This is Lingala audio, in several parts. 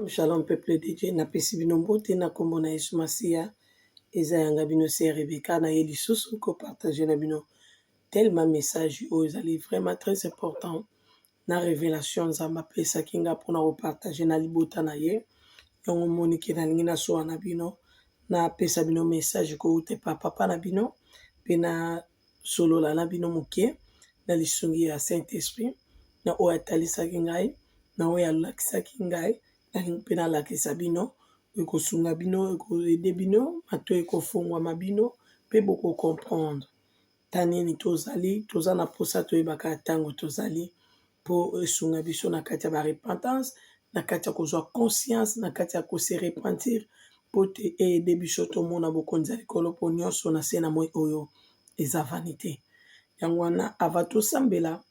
Shalom peuple de Dieu, napesi bino mbote na kombo na Yesu Masiya. Eza yanga bino sœur Rebecca na ye lisusu ko partager na bino tellement message oyo ezali vraiment très important na révélation Nzambe apesaki nga mpona ko partager na libota na ye. Yango omoni ke nalingi nasola na bino, napesa bino message kowuta epa papa na bino mpe na solola na bino moke na lisungi ya Saint Esprit na oyo atalisaki ngai na oyo alakisaki ngai nalingi mpe nalakisa bino ekosunga bino ekoede bino matoi ekofongwama bino mpe boko comprendre ta nini tozali toza na mposa toyebaka ntango tozali mpo esunga biso na kati ya ba repentance na kati ya kozwa conscience na kati ya kose repentir mpo te eyede biso tomona bokonzi ya likolo mpo nyonso na se na moi oyo eza vanite yango wana ava tosambela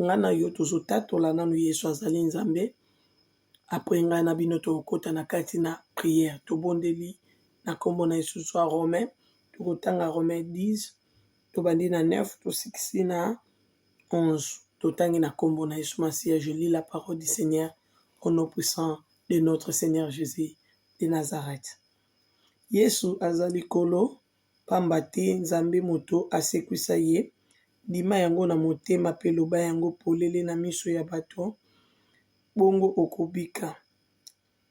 ngai na yo tozotatola nanu Yesu azali Nzambe apres ngai na bino tokokota na kati na priere tobondeli na nkombo na Yesu zwa Romain tokotanga Romain 10 tobandi na 9 tosikisi na 11 totangi na nkombo na Yesu Masiya. Je lis la parole du Seigneur au nom puissant de notre Seigneur Jésus de Nazareth. Yesu azali Nkolo pamba te Nzambe moto asekwisa ye. Ndima yango na motema mpe loba yango polele na miso ya bato, bongo okobika.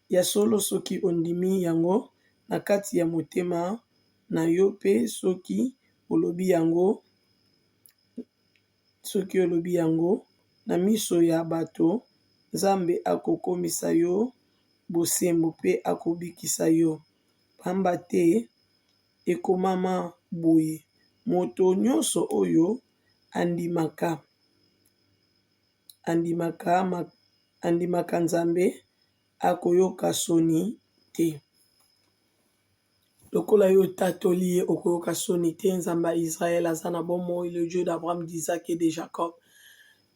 Ya solo, soki ondimi yango na kati ya motema na yo mpe soki olobi yango, soki olobi yango na miso ya bato, Nzambe akokomisa yo bosembo mpe akobikisa yo. Pamba te ekomama boye, Moto nyonso oyo andimaka, andimaka, andimaka Nzambe akoyoka soni te. Lokola yo otatoli ye, okoyoka soni te. Nzambe ya Israël aza na bomoi, le Dieu d'Abraham, d'Isaac et de Jacob.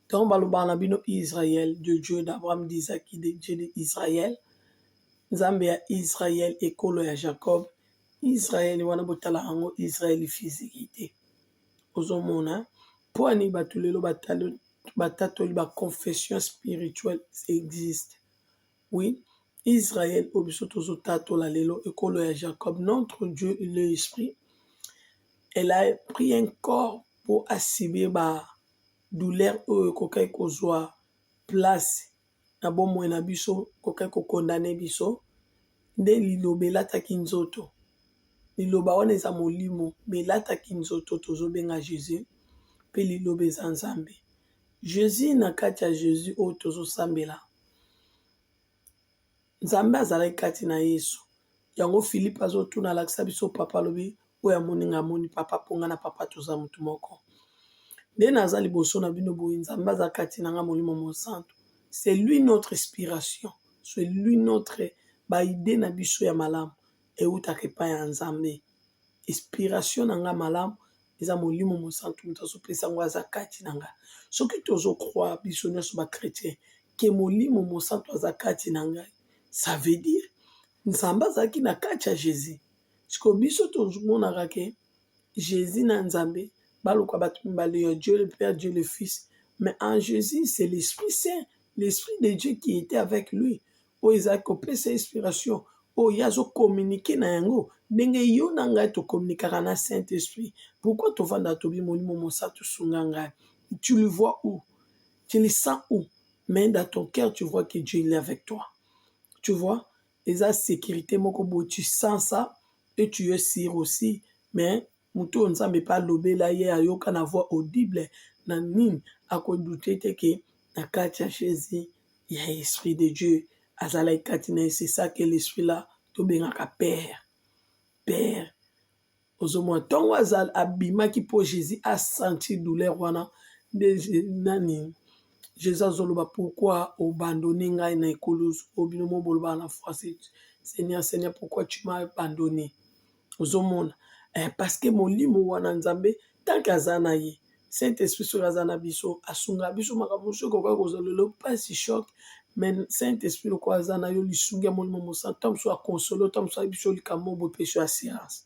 Ntango balobaka na bino Israël, le Dieu d'Abraham, d'Isaac et de Dieu d'Israël, Nzambe ya Israël, ekolo ya Jacob. Israël wana botala yango Israël physique te. Ozomona mpo ani bato lelo batatoli ba confession spirituelle existe. Oui, Israël oyo biso tozotatola lelo ekolo ya Jacob, notre Dieu l'esprit, elle a pris un corps pour asubir ba douleur oyo ekokaki kozwa place na bomoi na biso, ekokaki kokondane biso. Nde liloba elataki nzoto. Liloba wana eza molimo, me elataki nzoto tozobenga Jésus, mpe liloba eza Nzambe. Jésus na kati ya Jésus oyo tozosambela, Nzambe azalaki kati na Yesu. Yango Philippe azotuna alakisa biso papa alobi oyo amoni nga amoni papa mpo nga na papa toza motu moko. Nde naza liboso na bino boye Nzambe aza kati na nga molimo mosantu. C'est lui notre inspiration, c'est lui notre ba idée na biso ya malamu eutaka epai ya Nzambe. Inspiration na nga malamu eza molimo mosantu moto azopesa yango aza kati na nga. Soki tozo croire biso nyonso ba chrétien ke molimo mosantu aza kati na ngai, ça veut dire Nzambe azalaki na kati ya Jésus. Sikoyo biso tomonaka ke Jésus na Nzambe baluka bato mibale ya Dieu le Père, Dieu le Fils. Mais en Jésus, c'est l'Esprit Saint, l'Esprit de Dieu qui était avec lui. Oyo ezalaki kopesa inspiration, oyo ye azokomunike na yango ndenge yo na ngai tokomunikaka na Saint-Esprit. Pourquoi tovandaka tobi molimo mosantu sunga ngai? Tu le vois où? Tu le sens où? Mais dans ton cœur, tu vois que Dieu il est avec toi. Tu vois? Eza sécurité moko boye, tu sens ça et tu es sûr aussi. Mais moto oyo Nzambe pe alobela ye ayoka na voix audible na nini akodute te ke na kati ya Jésus ya esprit de Dieu azalaki kati na ye. C'est ça que l'esprit là tobengaka Père. Père ozomona ntongo azala abimaki mpo Jésus asentir douleur wana nde nani Jésus azoloba pourquoi obandonne ngai na ekulusu oyo bino mo bolobaka na français Seigneur Seigneur pourquoi tu m'as abandonné ozomona eh, parce que molimo wana Nzambe tant que aza na ye Saint-Esprit soki aza na biso asunga biso makambo mosusu ekoka kozala lelo mpasi choc, mais Saint-Esprit lokola aza na yo lisungi ya molimo mosantu ntango mosusu akonsole ntango mosusu ayebi biso likambo boye epesi yo assurance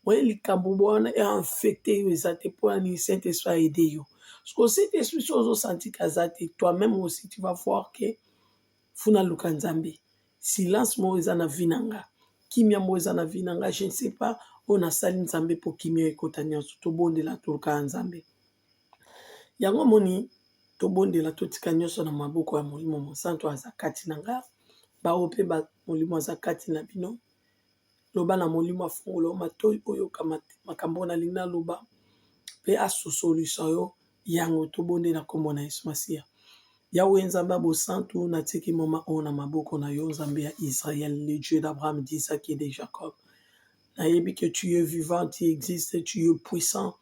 moye likambo wana einfecte yo eza te mpo na nini Saint-Esprit aide yo. Parce que Saint-Esprit soki ozosanti ke aza te, toi-même aussi tu vas voir que funa luka Nzambe. Silence moko eza na vie na nga. Kimia moko eza na vie na nga. Je ne sais pas oyo nasali Nzambe mpo kimia ekota nyonso. Tobondela toluka Nzambe. Yango omoni tobondela totika nyonso na maboko ya Molimo Mosantu aza kati na nga. Baoyo mpe ba Molimo aza kati na bino. Loba na Molimo afongola yo matoi oyoka makambo oyo nalingi naloba mpe asosolisa yo yango. Tobondela nkombo na Yesu Masiya. Yahweh Nzambe ya bosantu, natiki moma oyo na maboko na yo, Nzambe ya Israël, le Dieu d'Abraham, d'Isaac et de Jacob. Nayebi que tu es vivant, tu existes, tu es puissant,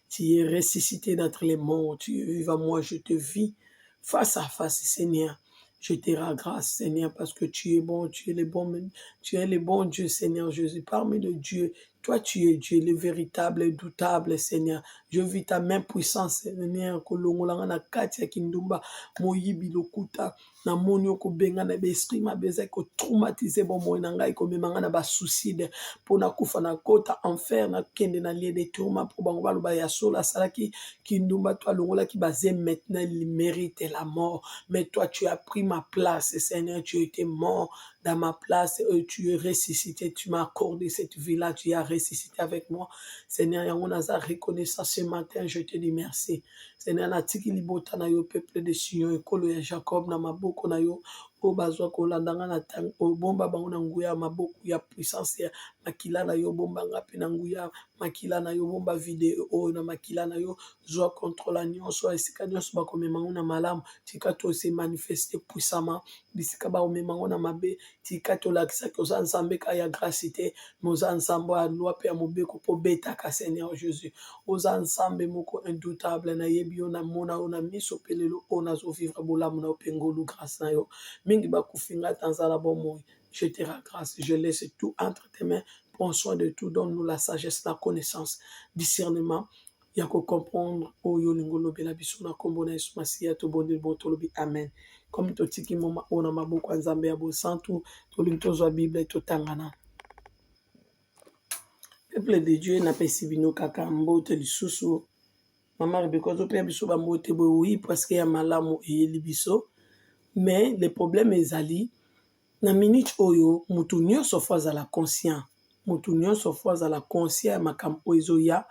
tu es ressuscité d'entre les morts, tu es vivant. Moi, je te vis face à face, Seigneur. Je te rends grâce, Seigneur, parce que tu es bon, tu es le bon, tu es le bon Dieu, Seigneur Jésus. Parmi les dieux, toi, tu es Dieu, le véritable et doutable, Seigneur. Je vis ta main puissance, Seigneur, kolongola nga na kati ya kindumba, moyibi lokuta, namoni yo kobengana ba esprit mabe ezali kotraumatize bomoi na ngai, komema ngai na basuicide mpo nakufa na kota enfer, nakende na lieu de tourment mpo bango baloba ya solo asalaki kindumba to alongolaki baze, maintenant il mérite la mort. Mais toi, tu as pris ma place, Seigneur, tu étais mort dans ma place, tu es ressuscité, tu m'as accordé cette vie-là, tu as ressuscité avec moi. Seigneur, yango naza reconnaissant ce matin, je te dis merci. Seigneur, natiki libota na yo, peuple de Sion, ekolo ya Jacob na maboko na yo, oyo bazwa kolanda nga na ntango oyo, bomba bango na nguya ya maboko ya puissance ya makila na yo, bomba nga mpe na nguya makila na yo, bomba video oyo na makila na yo, zwa contrôle nyonso, esika nyonso bakomema ngo na malamu, tika to se manifeste puissamment, bisika bakomema ngo na mabe, tika tolakisaki oza Nzambe ka ya grâce te, mais oza Nzambe ya loi mpe ya mobeko mpo betaka. Seigneur Jésus, oza Nzambe moko indoutable. Nayebi yo, namona yo na miso mpe lelo oyo nazovivre bolamu na yo mpe ngolu grâce na yo. Mingi bakufi, ngai ta nzala bomoi. Je te rends grâce, je laisse tout entre tes mains. Prends soin de tout, donne-nous la sagesse, la connaissance, discernement ya kocomprendre oyo olingi olobela biso. Na nkombo na Yesu Masiya tobondeli bo tolobi amen. Comme totiki moma oyo na maboko ya Nzambe ya bosantu, tolingi tozwa Bible totangana. Peuple de Dieu, napesi bino kaka mbote lisusu. Mama Rebeka ozopea biso bambote boye? Oui, parce que ya malamu eyeli biso. Mais le problème ezali na minute oyo, motu nyonso faut azala conscient, motu nyonso faut azala conscient ya makambo oyo ezoya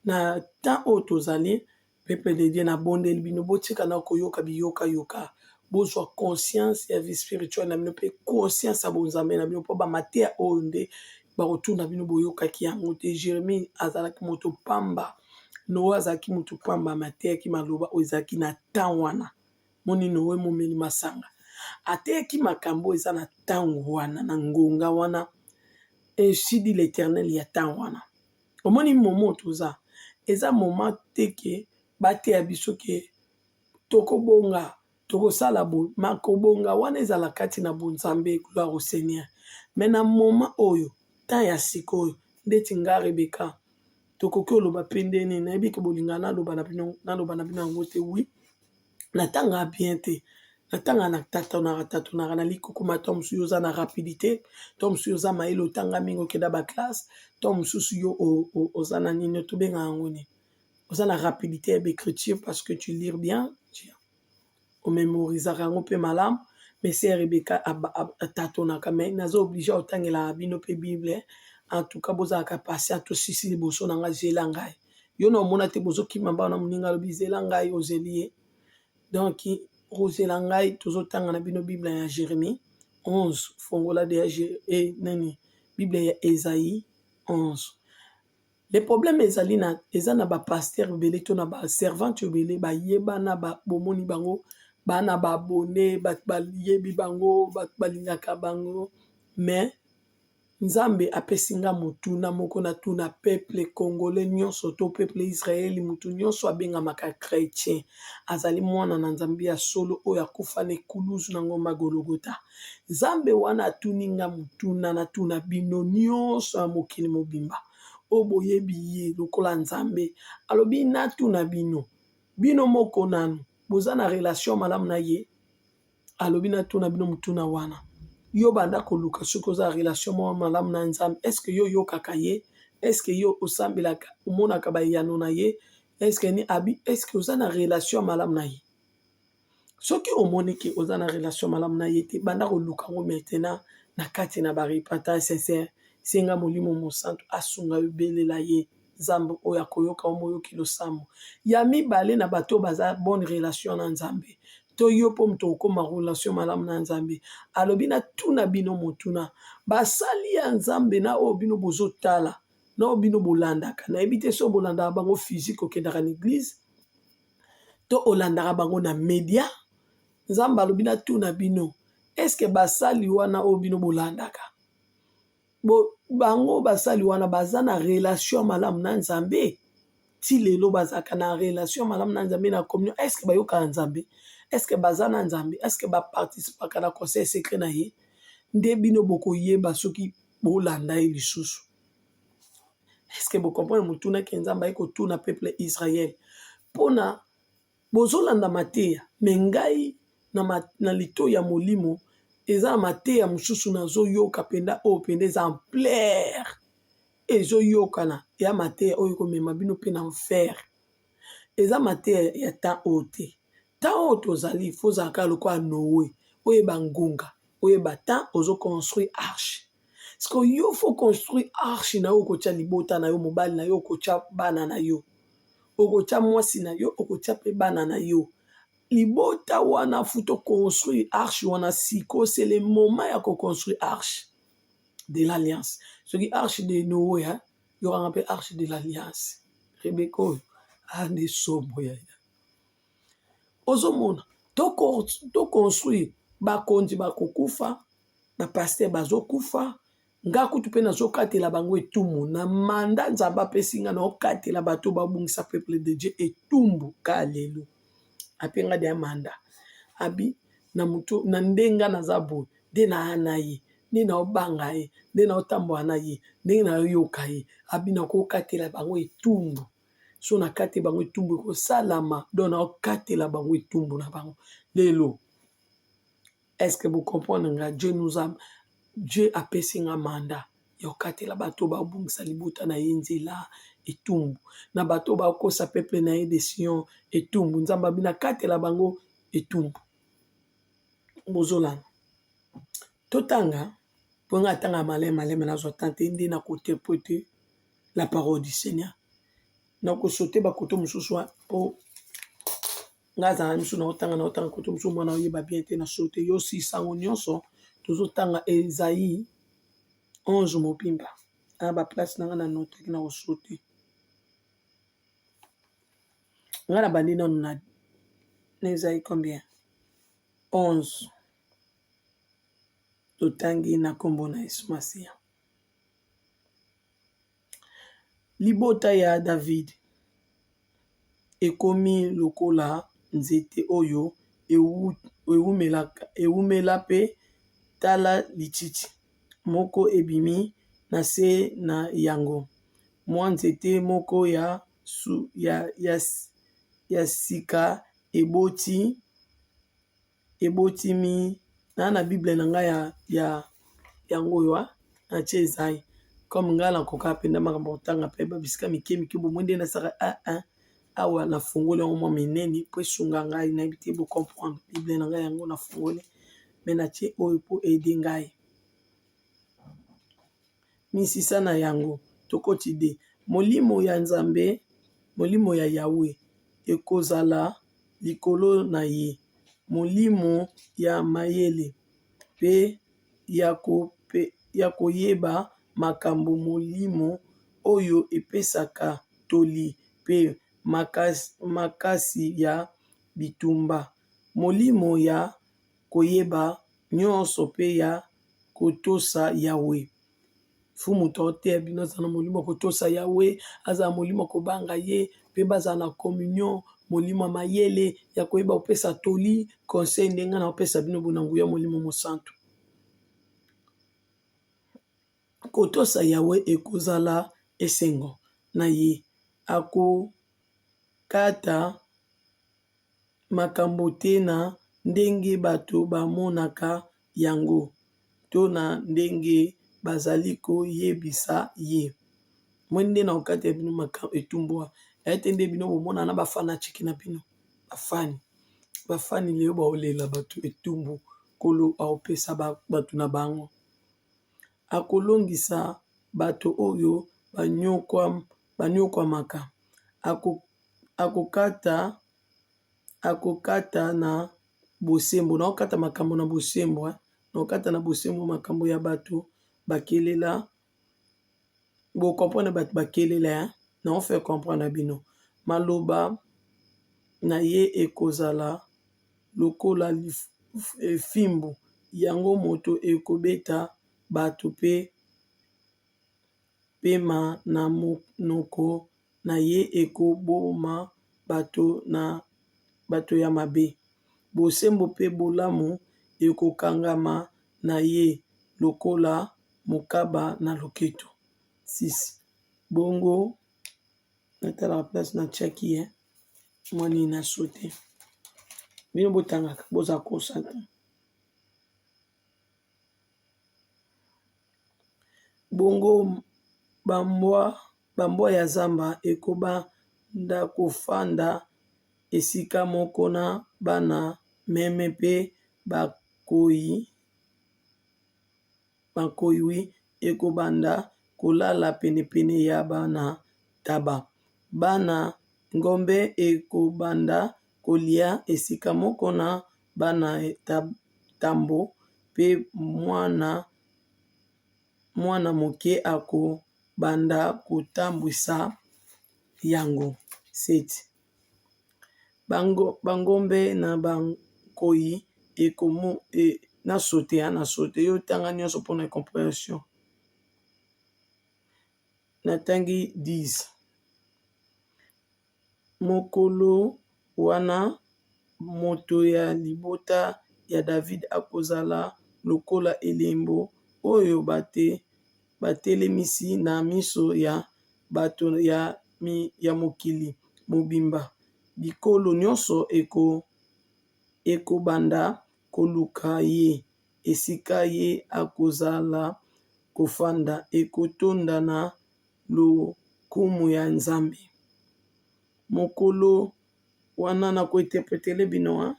na temps oyo tozali. Peuple de Dieu, nabondeli bino, botika na koyoka biyokayoka, bozwa conscience ya vie spirituelle na bino mpe conscience ya bonzambe na bino, mpo bamateya oyo nde bakotuna bino boyokaki yango te. Jérémie azalaki moto pamba, Noe azalaki moto pamba, mateyaki maloba oyo ezalaki na temps wana. Moni Noe momeli masanga ateyaki makambo oyo eza na ntango wana, na ngonga wana, ainsi dit l'Éternel ya ntango wana. Omoni momo toza, eza moment te ke bateya biso ke tokobonga, tokosala boye. Makobonga wana ezala kati na bonzambe, gloire au Seigneur. Mais na moment oyo, temps ya sikoyo, ndeti nga Rebeka, tokoki oloba mpe ndeni nayebi ke bolinga naloba na bino yango te. Oui, natanga bien te, natanga na tatonaka tatonaka na likukuma. To mosusu yo oza na rapidité, to mosusu oza mayele, otanga mingi, okenda baclasse, to mosusu yo oza na nini tobenga yango nini, oza na rapidité ya baécriture parce que tu lire bien, omemorisaka yango mpe malamu. Mais sœur Rebeka atatonaka, mais naza obligé otangelaka bino mpe Bible. En tout cas, bozalaka patient. Tosisi liboso na nga, zela ngai. Yo na omona te, bozokima mbao na moninga, alobi zela ngai, ozeli ye. Donc ozela ngai, tozotanga na bino Bible ya Jérémie 11. Fongola de ya nani, Bible ya Esaïe 11. Le problème ezali na eza na bapasteur ebele to na baservante ebele bayebana, bomoni bango bana baabone, bato bayebi bango, bato balingaka bango. Mais Nzambe apesi nga motuna moko, natuna peuple congolais nyonso to peuple israeli, motu nyonso abengamaka chrétien, azali mwana na Nzambe ya solo oyo akufa na ekuluzu na ngomba Gologota. Nzambe wana atuni nga motuna, natuna bino nyonso ya mokili mobimba oyo boyebi ye lokola Nzambe. Alobi natuna bino, bino moko nanu boza na relation malamu na ye? Alobi natuna bino motuna wana. Yo banda koluka soki oza relation moko malamu na Nzambe. Est-ce yo oyokaka ye? Est-ce yo osambelaka, omonaka bayano na ye? Est-ce ni abi, est-ce oza na relation malamu na ye? Soki omoni ke oza na relation malamu na ye te, banda koluka yango maintenant na kati na ba repentance sincère. Senga Molimo Mosantu asunga yo, belela ye Nzambe oyo akoyoka yo, moyoki losambo. Ya mibale, na bato oyo baza bonne relation na Nzambe, to yo mpo moto okoma relation malamu na Nzambe, alobi natuna bino motuna, basali ya Nzambe na oyo bino bozotala, na oyo bino bolandaka, nayebi te soki bolandaka bango physique, okendaka na eglise to olandaka bango na media. Nzambe alobi natuna bino, eske basali wana oyo bino bolandaka bo, bango basali wana baza na relation malamu na Nzambe? Ti lelo bazalaka na relation malamu na Nzambe, na communion? Eske bayokaka Nzambe? Eske baza na Nzambe? Eske baparticipaka na conseil secret na ye? Nde bino bokoyeba soki bolanda ye lisusu. Eske bocomprendre motuna ke Nzambe aye kotuna peuple Israel? Mpona bozolanda mateya, me ngai na, na litoi ya molimo eza na mateya mosusu nazoyoka mpenza, oyo mpenza eza ampleur, ezoyokana ya mateya oyo ekomema bino mpe na enfer. Eza mateya ya temps oyo te. Temps oyo tozali, fo ozala kaka lokola Noe, oyeba ngonga, oyeba temps ozo construire arche. Siko yo fo construire arche na yo, okotya libota na yo, mobali na yo, okotya bana na yo, okotya mwasi na yo, okotya mpe bana na yo. Libota wana fu to construire arche wana siko, c'est le moment ya ko construire arche de l'alliance. Soki arche de Noé, hein, yokanga mpe arche de l'alliance. Rebeka oyo ande somo ya ozomona to construire. Bakonzi bakokufa, bapaster bazokufa, nga kutu mpe nazokatela bango etumbu na manda Nzambe apesi nga, naokatela bato babungisa peuple de Dieu etumbu. Ka lelo ape nga deya manda abi na mutu na ndenge naza boye, nde naa na ye, nde naobanga ye, nde naotambola na ye, ndenge nayoka ye, abi nakokatela bango etumbu. So nakateli bango etumbu, ekosalama. Donc naokatela bango etumbu na bango lelo. Est-ce que vous comprenez nga? Dieu nous a Dieu apesi nga mandat ya kokatela bato babungisa libota na ye nzela etumbu, na bato bakosa peuple na ye de Sion etumbu. Nzambe abi nakatela bango etumbu. Bozolanda, totanga mpo nga atanga maleme maleme, nazwa temps te nde nakointerprete la parole du Seigneur. Nakosote bakoto mosusu mpo nga azala misu naotanga, naotanga koto mosusu mwana oyeba bien te na sote yo sisango nyonso. Tozotanga Esaïe 11 mobimba na baplace na nga na notaki na kosote. Nga na bandi nano na Esaïe combien? 11. Totangi na nkombo na Yesu Masiya. Libota ya David ekomi lokola nzete oyo ewumela, mpe tala lititi moko ebimi na se na yango, mwa nzete moko ya, ya, ya, ya sika eboti ebotimi na na Bible na ngai ya, ya yango oyo natie Esaïe. Comme ngai nakoka mpenza makambo kotanga mpe babisika mike mike bomoi nde nasaka a awa, nafungoli yango mwa minene mpo esunga ngai. Nayebi te bocomprendre Bible na ngai yango nafungoli, me natie oyo mpo aide ngai. Misisa na yango tokoti de molimo ya Nzambe, molimo ya Yawe ekozala likolo na ye, molimo ya mayele mpe ya koyeba makambo, molimo oyo epesaka toli mpe makasi ya bitumba, molimo ya koyeba nyonso mpe ya kotosa Yawe. Fu moto aoteya bino aza na molimo ya kotosa Yawe, aza na molimo ya kobanga ye mpe bazala na communion, molimo ya mayele ya koyeba kopesa toli, conseil ndenge na kopesa bino bona nguya Molimo Mosantu. Kotosa Yawe ekozala esengo na ye, akokata makambo te na ndenge bato bamonaka yango to na ndenge bazali koyebisa ye. Moi nde na kokata ya bino makambo etumbu ete nde bino bomona na bafana chiki na bino bafani. Bafani lelo baolela bato etumbu Nkolo aopesa bato na bango. Akolongisa bato oyo banyokwamaka. Akokata na bosembo. Naokata makambo na bosembo. Naokata na bosembo makambo ya bato bakelela. Bo comprendre bato bakelela hein? Nao faire comprendre na bino. Maloba na ye ekozala lokola fimbu, yango moto ekobeta bato pe pema na monoko na ye ekoboma bato ya mabe. Bosembo pe bolamu ekokangama na ye lokola mokaba na loketo. 6 bongo natalaka place natiaki ye mwa nini na saute. Bino botangaka boza concentre. Bongo bambwa ya zamba ekobanda kofanda esika moko na bana meme mpe bankoyi ekobanda kolala penepene ya bana ntaba. Bana ngombe ekobanda kolia esika moko na bana ntambo mpe mwana moke akobanda kotambwisa yango. 7 Bangombe na bankoyi na saute na saute yo tanga nyonso mpona comprehension. Natangi 10. Mokolo wana moto ya libota ya David akozala lokola elembo oyo batelemisi na miso ya bato ya mokili mobimba. Bikolo nyonso ekobanda koluka ye, esika ye akozala kofanda ekotonda na lokumu ya Nzambe. Mokolo wana nako interpretele bino hein?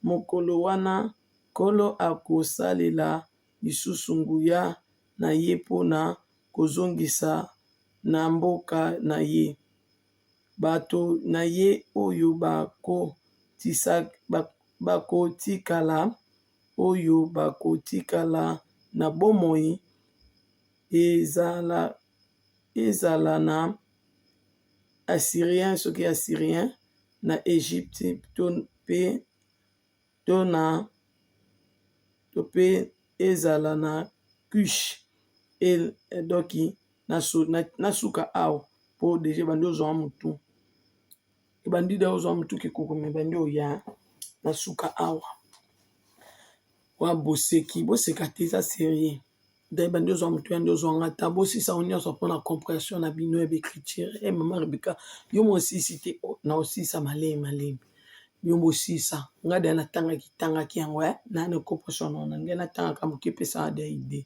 Mokolo wana Nkolo akosalela lisusu nguya na ye mpo na kozongisa na mboka na ye bato na ye oyo bakotikala oyo bakotikala na bomoi ezala na Assyrien soki Assyrien na Egypte to mpe to na to mpe ezala na Cush donc nasuka awa mpo deja ebandi ozwa motu ebandi da ozwa motu kikokoma ebandi oya nasuka awa wa boseki boseka te eza serieux donc ebandi ozwa motu ya nde ozwa nga ta bosisa yango nyonso mpona comprehension na bino ya baecriture e mama Rebecca yo mosisi te na osisa malemi malemi yo bosisa nga deya natangaki tangaki yango na na comprehension na ngai natangaka moke epesaka deya idée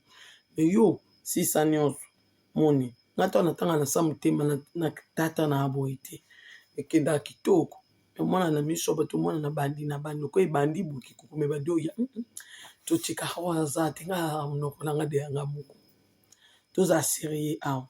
mais yo sisa nyonso moni nga ntango natanga na sa motema na tata na boye te ekendaka kitoko omona na miso bato omona na bandi na bandi lokola ebandi boye kokoma ebandi oya totika awa aza te nga monoko na nga deya nga moko toza serieux awa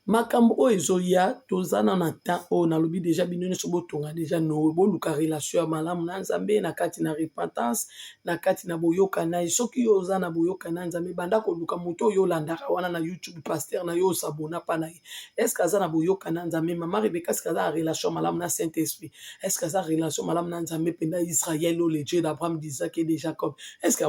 Makambo oyo ezoya toza na na temps oyo nalobi deja bino nyonso botonga deja noe boluka relation ya malamu na Nzambe na kati na repentance na kati na boyokani na ye soki yo oza na boyokani na Nzambe banda koluka moto oyo olandaka wana na YouTube pasteur na yo osabona pa na ye est ce que aza na boyokani na Nzambe mama Rebecca est ce que aza na relation malamu na Saint Esprit est ce que aza relation malamu na Nzambe mpenza Israël oyo le Dieu d'Abraham d'Isaac et de Jacob est ce que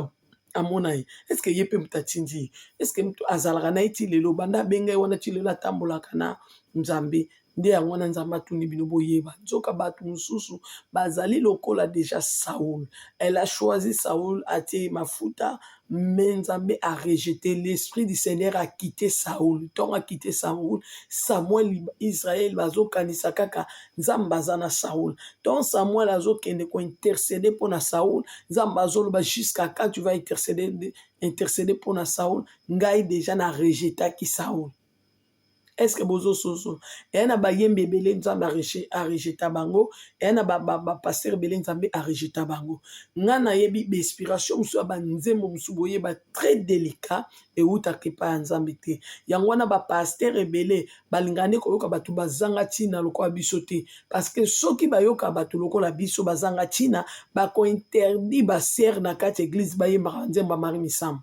amona ye eske ye mpe moto atindi ye eske moto azalaka na ye ti lelo banda abenga ye wana ti lelo atambolaka na nzambe nde yango wana nzambe atuni bino boyeba nzoka bato mosusu bazali lokola deja saul elle a choisi saul atie ye mafuta mais nzambe a rejeté l'esprit du seigneur a quitté saul ntongo a quitté saul samuel israel bazokanisa kaka Nzambe aza na Saul. Tant Samuel azokende ko interceder mpo na Saul, Nzambe azoloba jusqu'à quand tu vas interceder, interceder mpo na Saul? Ngai deja na rejetaki Saul. Est-ce que bozososola? Eya na bayembi ebele Nzambe arejeta bango, eya na bapasteur ebele Nzambe arejeta bango. Nga nayebi bainspiration mosusu ya banzembo mosusu boyeba très délicat, ewutaka epai ya Nzambe te. Yango wana bapasteur ebele balingaka nde koyoka bato bazanga ntina lokola biso te, parce que soki bayoka bato lokola biso bazanga ntina, bakointerdit basere na kati ya eglise bayembaka nzembo ya Marie Misamu.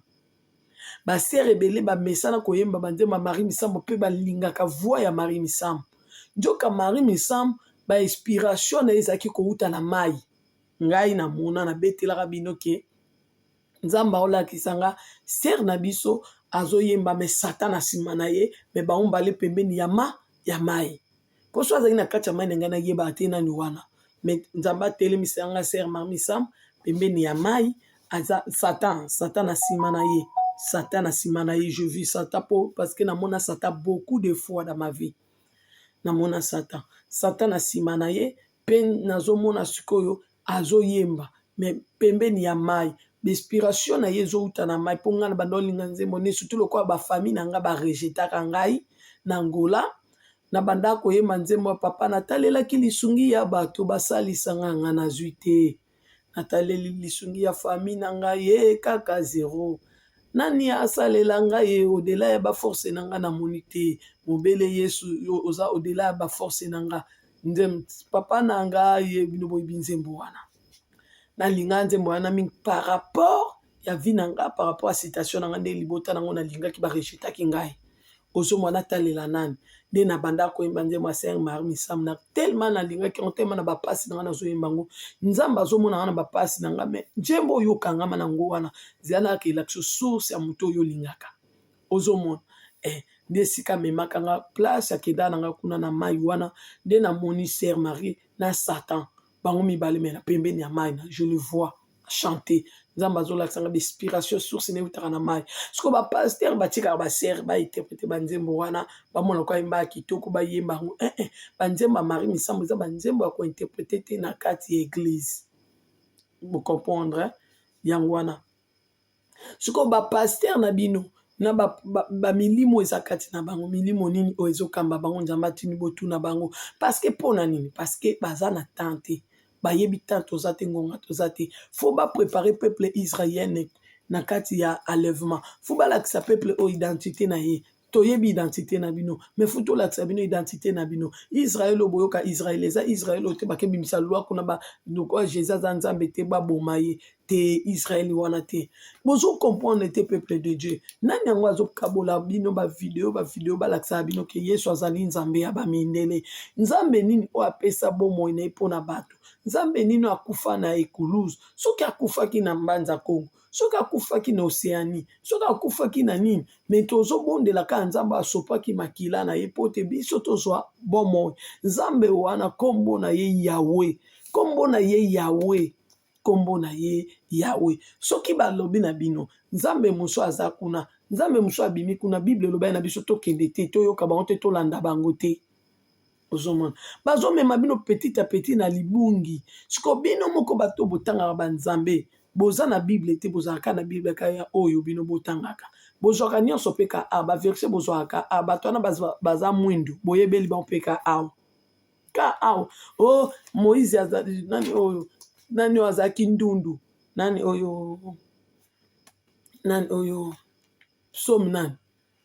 Basere ebele bamesana koyemba banzembo ya Marie Misamu mpe balingaka voix ya Marie Misamu. Nzoka Marie Misamu bainspiration na ye ezalaki kowuta na mai. Ngai namona, nabetelaka bino ke Nzambe aolakisa nga sere na biso azoyemba me Satan na nsima na ye, me bango mbale pembeni ya ma ya mai. Mpo so azalaki na kati ya mai na ngai nayebaka te nani wana, me Nzambe atelemisa nga sere Marie Misamu pembeni ya mai, aza Satan, Satan na nsima na ye, Satan na nsima na ye. Je vis Satan po parce que namona Satan beaucoup de fois dans ma vie, namona Satan, Satan na nsima na ye, mpe nazomona sikoyo azoyemba me pembeni ya mai, bainspiration na ye ezowuta na mai. Mpo ngai na banda olinga nzembo nde surtout lokola bafamille na ngai barejetaka ngai na Angola, na banda koyemba nzembo ya papa, natalelaki lisungi ya bato basalisa ngai, ngai nazwi te, nataleli lisungi ya famille na ngai ye kaka zero, nani asalela ngai ye au-delà ya baforce na ngai namoni te, mobele Yesu yo oza au-delà ya baforce na ngai, nzembo papa na ngai ye. Bino boyebi nzembo wana, nalinga nzembo wana mingi par rapport ya vie na nga, par rapport ya situation na nga, nde libota nango nalingaki barejetaki ngai. Ozomona, natalela nani? Nde na banda koyemba nzembo ya Saint Marie Misamu na tellement nalingaki yango, tellement na bapasi na nga nazoyemba yango, Nzambe azomona nga na bapasi na nga. Me nzembo oyo okangama nango wana, zela nayaka elakisa source ya moto oyo olingaka. Ozomona, nde esika amemaka nga, place akenda na nga kuna na mai wana, nde namoni sœur Marie na Satan bango mibale me na pembeni ya mai na je le vois chanter. Nzambe azolakisa nga bainspiration, source ne eutaka na mai. Sikoyo bapasteur batikaka basere bainterprete banzembo wana, bamona ko ayemba ya kitoko, bayemba yango. Banzembo ya Marie Misamu eza banzembo ya kointerprete te na kati ya eglise, bocomprendre yango wana. Sikoyo bapasteur na bino na bamilimo eza kati na bango, milimo nini oyo ezokamba bango? Nzambe atini botuna bango, parce que mpo na nini? Parce que baza na temps te, bayebi temps toza te, ngonga toza te. Faut baprépare peuple israélien na kati ya enlèvement, faut balakisa peuple oyo identité na ye. Toyebi identité na bino, mais faut tolakisa bino identité na bino. Israel oyo boyoka, Israel eza Israel oyo te bakebimisa loi kuna lokola Jésus aza Nzambe te, baboma ye te. Israel wana te, bozocomprendre te. Peuple de Dieu, nani yango azokabola bino bavideo? Bavideo balakisaka bino ke Yesu azali Nzambe ya bamindele. Nzambe nini oyo apesa bomoi na ye mpona bato? Nzambe nini oyo akufa na ekuluze? Soki akufaki na Mbanza Kongo, soki akufaki na Océanie, soki akufaki na nini, me tozobondela kaka Nzambe asopaki makila na ye mpo te biso tozwa bomoi. Nzambe wana nkombo na ye Yawe, nkombo na ye Yawe, nkombo na ye Yawe. Soki balobi na bino Nzambe mosusu aza kuna, Nzambe mosusu abimi kuna, Bible elobaki na biso tokende te, toyoka bango te, tolanda bango te. Ozomona bazomema bino petit à petit na libungi. Siko bino moko bato botangaka banzambe, boza na Bible te, bozalaka na Bible kaka ya oyo bino botangaka, bozwaka nyonso mpe ka a baverse, bozwaka a bato wana baza mwindu, boyebeli bango mpe ka awa, ka awa. O Moïse azali nani oyo? Nani oyo azalaki ndundu? Nani oyo? Nani oyo? Psaume nani?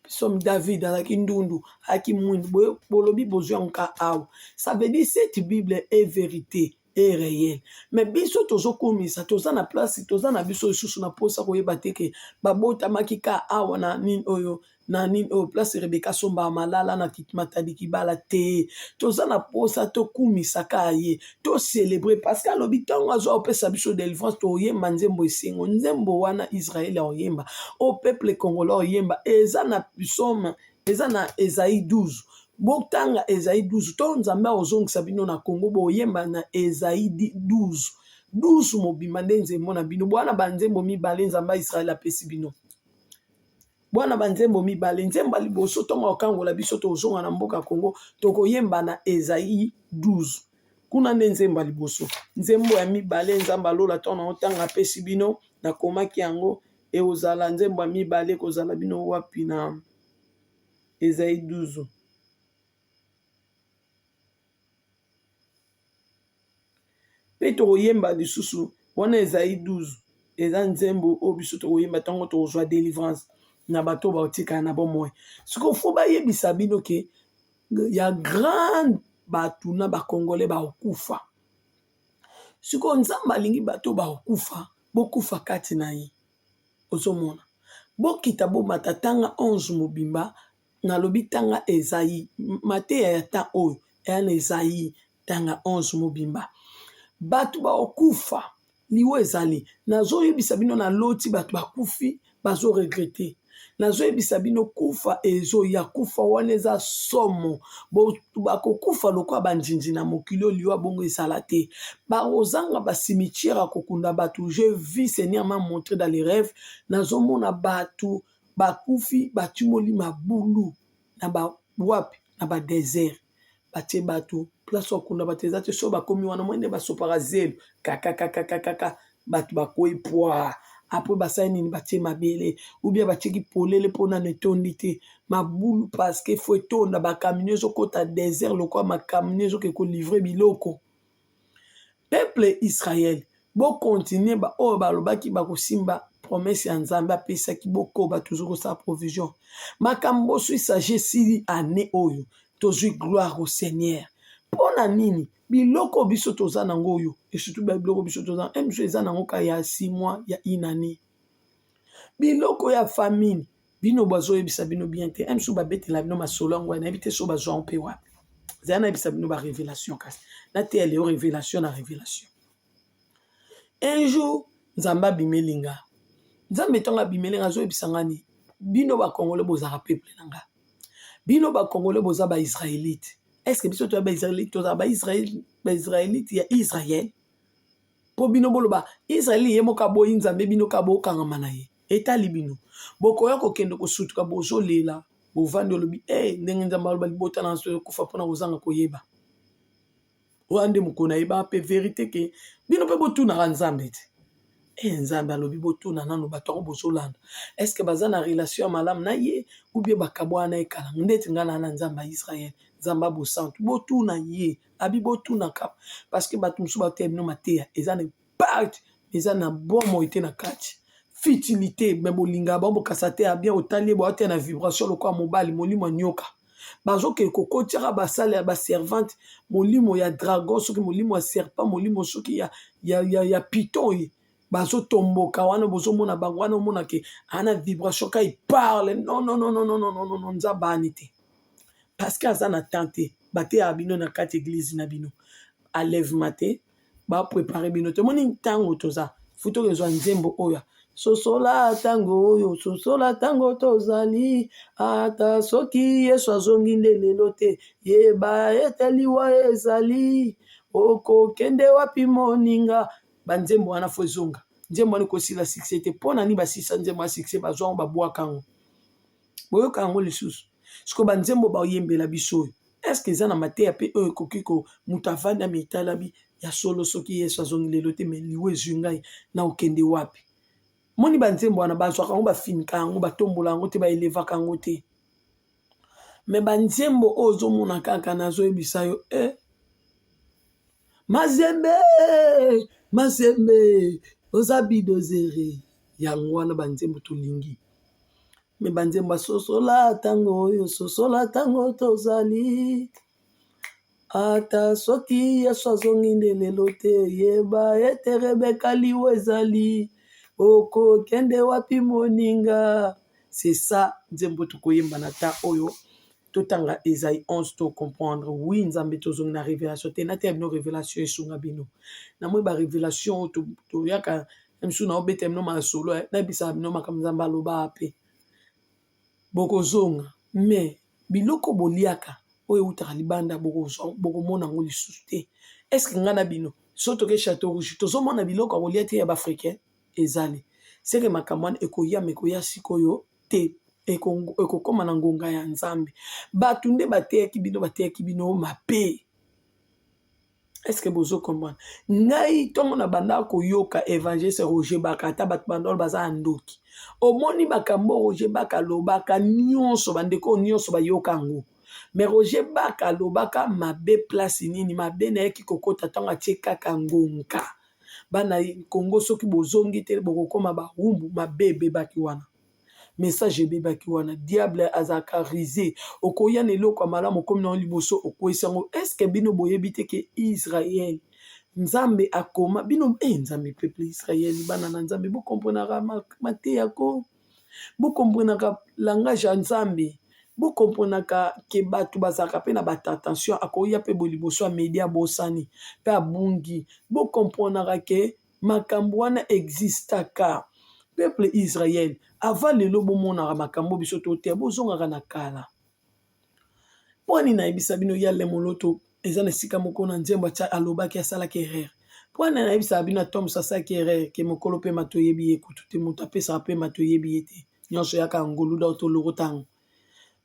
Psaume David azalaki ndundu, azalaki mwindu. Bolobi bozwi yango ka awa. Ça veut dire cette Bible est vérité est réel, mais biso tozokomisa toza na place, toza na biso lisusu na mposa koyeba te ke babotamaki ka awa na nini oyo, na nini oyo, place Rebeka asombaka malala na Matadi Kibala te. Toza na mposa tokumisa ka ye, tocelebre, parce que alobi ntango azwa opesa biso délivrance, toyemba nzembo esengo. Nzembo wana Israele aoyemba, o peuple congolais oyemba, eza na psaume, eza na Esaïe 12. Botanga Esaïe 12 to Nzambe akozongisa bino na Congo, boyemba na Esaïe 12, 12 mobimba nde nzembo na bino. Bwana banzembo mibale Nzambe ya Israele apesi bino, bwana banzembo mibale. Nzembo ya liboso, ntongo akokangola biso, tozonga na mboka Congo, tokoyemba na Esaïe 12 kuna nde nzembo ya liboso. Nzembo ya mibale, Nzambe alola ntango na otanga apesi bino, nakomaki yango, ekozala nzembo ya mibale, ekozala bino wapi? Na Esaïe 12. Mpe tokoyemba lisusu wana Esaïe 12, eza nzembo oyo biso tokoyemba ntango tokozwa delivrance na bato oyo bakotikala na bomoi. Sikoyo fo bayebisa bino ke ya grande bato na bakongole bakokufa. Sikoyo Nzambe alingi bato oyo bakokufa bokufa kati na ye. Ozomona, bokita bomata, tanga 11 mobimba. Nalobi tanga Esaïe, mateya ya temps oyo eya na Esaïe, tanga 11 mobimba. Bato bakokufa, liwa ezali. Nazoyebisa bino, naloti bato bakufi, bazo regretter. Nazoyebisa bino, kufa ezoya, kufa wana eza somo. Bakokufa lokola banzinzi na mokili oyo, liwa bongo ezala te. Bakozanga bacimetière ya kokunda bato. Je vis, Seigneur m'a montré dans les rêves, nazomona bato bakufi, batimoli mabulu na bawapi, na badésert. Batie bato, place bakunda bato eza te. So bakomi wana, moi nde basopaka zelo kakakakakaka, bato bakwei pwa. Apres basali nini? Batie mabele ou bien batieki polele mpo nano etondi te mabulu, parce que faut etonda. Bacamion ezokɔta désert lokola macamion ezoke kolivrer biloko. Peuple Israel, bocontinuer. Baoyo balobaki bakosimba promesse ya Nzambe apesaki, bokoba toujours kosala provision. Makambo so esage esili ane oyo, tozwi gloire au Seigneur. Mpo na nini? Biloko biso toza nango oyo, et surtout biloko biso toza biso eza nango ka ya 6 mois, ya une année. Biloko ya famine, bino bazoyebisa bino bien te. Mosusu babetela bino masolo yango, nayebi te so bazwa mpe wapi. Zala nayebisa bino barévélation, kasi nateya leo révélation na révélation. Un jour Nzambe abimeli nga. Nzambe ntango abimeli nga, azoyebisa nga nini? Bino bakongole bozalaka peuple na nga, bino bakongole boza baisraélite. Est-ce biso toya baisraélite? Tozala baisraélite ya Israel mpo bino boloba Israele ye moko aboyi Nzambe, bino ka bokangama na ye. Etali bino, bokoya kokende kosutuka, bozolela, bovandi, olobi e ndenge Nzambe aloba libota na nso ekufa mpona kozanga koyeba. Wana nde mokolo nayeba mpe vérité ke bino mpe botunaka Nzambe te. E Nzambe alobi botuna nano bato yango bozolanda, est-ce baza na relation ya malamu na ye ou bien bakabwana na ye kala ndeti ngai na Nzambe ya Israele, Nzambe ya bosantu? Botuna ye, abi botunaka, parce que bato mosusu bateya bino mateya eza na impact, eza na bomoi te, na kati futilité. Me bolingaka bango, bokasa te ya bien. Otali ye, boateya na vibration lokola mobali molimo ya nyoka. Bazokende kokotiaka basale ya baservante, molimo ya dragon, soki molimo ya serpent, molimo soki ya python. Ye bazotomboka wana, bozomona bango wana, omona ke ana vibration ka il parle. Non, non, non, non, non, non, non, non, Nzambe ani te, parce que aza na temps te. Bateyaka bino na kati église na bino enlèvement te, baprépare bino te. Omoni ntango toza futi, okezwa nzembo oyo: sosola ntango oyo, sosola ntango tozali. Ata soki Yesu azongi nde lelo te, yeba ete liwa ezali. Okokende wapi, moninga? Banzembo wana fo ezonga. Nzembo wana ekosila succès te. Mpo na nini? Basisa nzembo ya succès, bazwa yango, babwaka yango, boyoka yango lisusu. Sikoyo banzembo bayembela biso oyo, est-ce eza na mateya mpe oyo ekoki ko moto avandi amitalabi ya solo? Soki Yesu azongi lelo te, me liwa ezwi ngai, na okende wapi? Moni banzembo wana, bazwaka yango, bafinika yango, batombola yango te, baelevaka yango te. Me banzembo oyo ozomona kaka, nazoyebisa yo eh. Mazembe, mazembe, oza bidozere. Yango wana banzembo tolingi. Me banzembo asosola ntango oyo, sosola ntango tozali. Ata soki Yesu azongi nde lelo te, yeba ete Rebeka liwa ezali. Okokende wapi, moninga? C'est ça nzembo tokoyemba na ta oyo. Totanga Esaïe 11, to comprendre. Oui, Nzambe, tozongi na révélation te. Nateya bino révélation, esunga bino. Namoni barévélation oyo toyaka mosusu, na obeta bino masolo, nayebisaka bino makambo Nzambe aloba mpe bokozonga. Me biloko boliaka oyo eutaka libanda, bokomona yango lisusu te. Est-ce ngai na bino so toke Château Rouge, tozomona biloko ya kolia te ya baafricain? Ezali seke makambo wana ekoyama, ekoya sikoyo te, ekokóma na ngonga ya Nzambe. Bato nde bateyaki bino, bateyaki bino mabe. Est-ce bozokomprendre ngai? Ntongo na banda koyoka évangéliste Roger Baka, ata bato banda baza ya ndoki, omoni makambo Roger Baka alobaka nyonso, bandeko nyonso bayoka yango. Mais Roger Baka alobaka mabe place nini? Mabe nayaki kokota ntango atie kaka ngonga. Bana Congo soki bozongi te bokokoma bawumbu, mabe ebebaki wana. Message ebebaki wana. Diable azalaka ruse. Okoya na eloko ya malamu okomi na liboso okweyisi yango. Est-ce que bino boyebi te ke Israël Nzambe akoma bino eh Nzambe peuple Israël bana na Nzambe bo comprenaka mateya ko bo comprenaka langage ya Nzambe bo comprenaka ke bato bazalaka mpe na ba tentation akoya mpe boye liboso ya media abosani mpe abungi bo comprenaka ke makambo wana existaka peuple Israël avant lelo bomonaka makambo biso toteya bozongaka na kala. Mpo nini nayebisa bino ya Lemoloto eza na esika moko na nzembo atya alobaki asalaki erreur. Mpo nini nayebisaka bino Atoms asalaki erreur ke mokolo pema toyebi ye kutu te moto apesaka pema toyebi ye te nyonso yaka ngolu donc tolokota yango.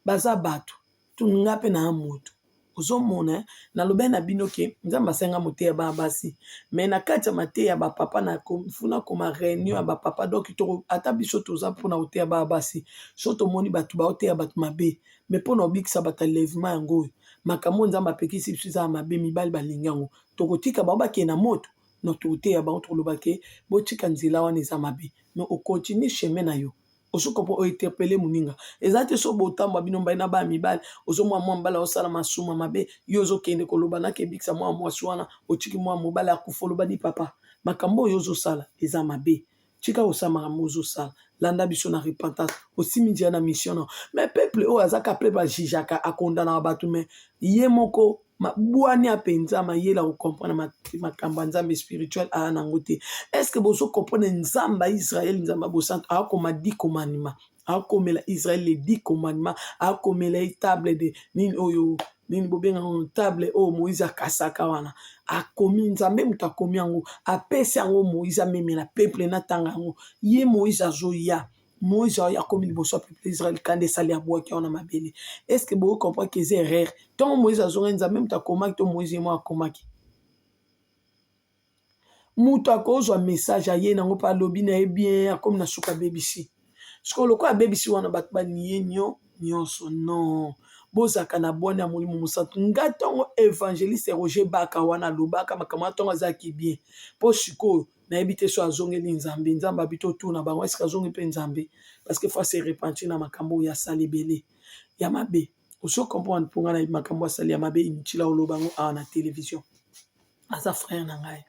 Baza bato nga mpe naa moto ozomona nalobaki na bino ke Nzambe asali nga moteya bana basi mais na kati ya mateya ba papa na funa koma reunion ya ba papa donc ata biso toza mpona koteya bana basi so tomoni bato baoteya bato mabe mais mpona obikisa bato ya levement yango oyo makambo oyo Nzambe apekisi biso eza ya mabe mibali balingi yango tokotika bango bakende na moto no tokoteya bango tokoloba ke botika nzela wana eza mabe mais okontinue chemin na yo ozo comprendre o interpeller moninga eza te so botambwa bino mbai na bana mibali ozomona mwa mobali azosala masuma mabe yo ozokende koloba nakebikisa mwa mwasi wana otiki mwa mobali akufa oloba di papa makambo oyo ozosala eza mabe tika kosala makambo ozosala landa biso na repentance osimi nzela na mission na mais peuple oyo aza ka peuple ajijaka akondanaka bato mais ye moko bwania mpenza mayele ya kocomprendre makambo ya nzambe spirituel aya nango te. Est ce que bozo comprendre nzambe ya Israël, nzambe ya bosantu akoma dix commandements, akomela Israël les dix commandements, akomela ye table de nini oyo nini bobengaka yango table oyo Moïse akasaka wana, akomi nzambe moto akomi yango, apesi yango Moïse amemela peuple na tanga yango, ye Moïse azoya Moïse aoya akomi liboso ya peuple Israël kanda esali abwaki yango na mabele. Est ce que bozo comprendre que eza erreur? Ntango Moïse azongaki Nzambe moto akomaki to Moïse ye moko akomaki? Moto akozwa message aye nango mpe alobi na ye bien akomi na suka abebisi. Sikoyo lokola abebisi wana bato baniye nyo nyonso non bozalaka na bwani ya molimo mosantu. Nga ntango evangeliste Roger Baka wana alobaka makambo wana ntango azalaki bien mpo sikoyo nayebi te so azongeli nzambe nzambe abi totuna bango eske azongi mpe nzambe parce que faut se repentir na makambo oyo asali ebele ya mabe ozo comprendre mpo ngai nayebi makambo asali ya mabe inutile oloba yango awa na television aza frère na ngai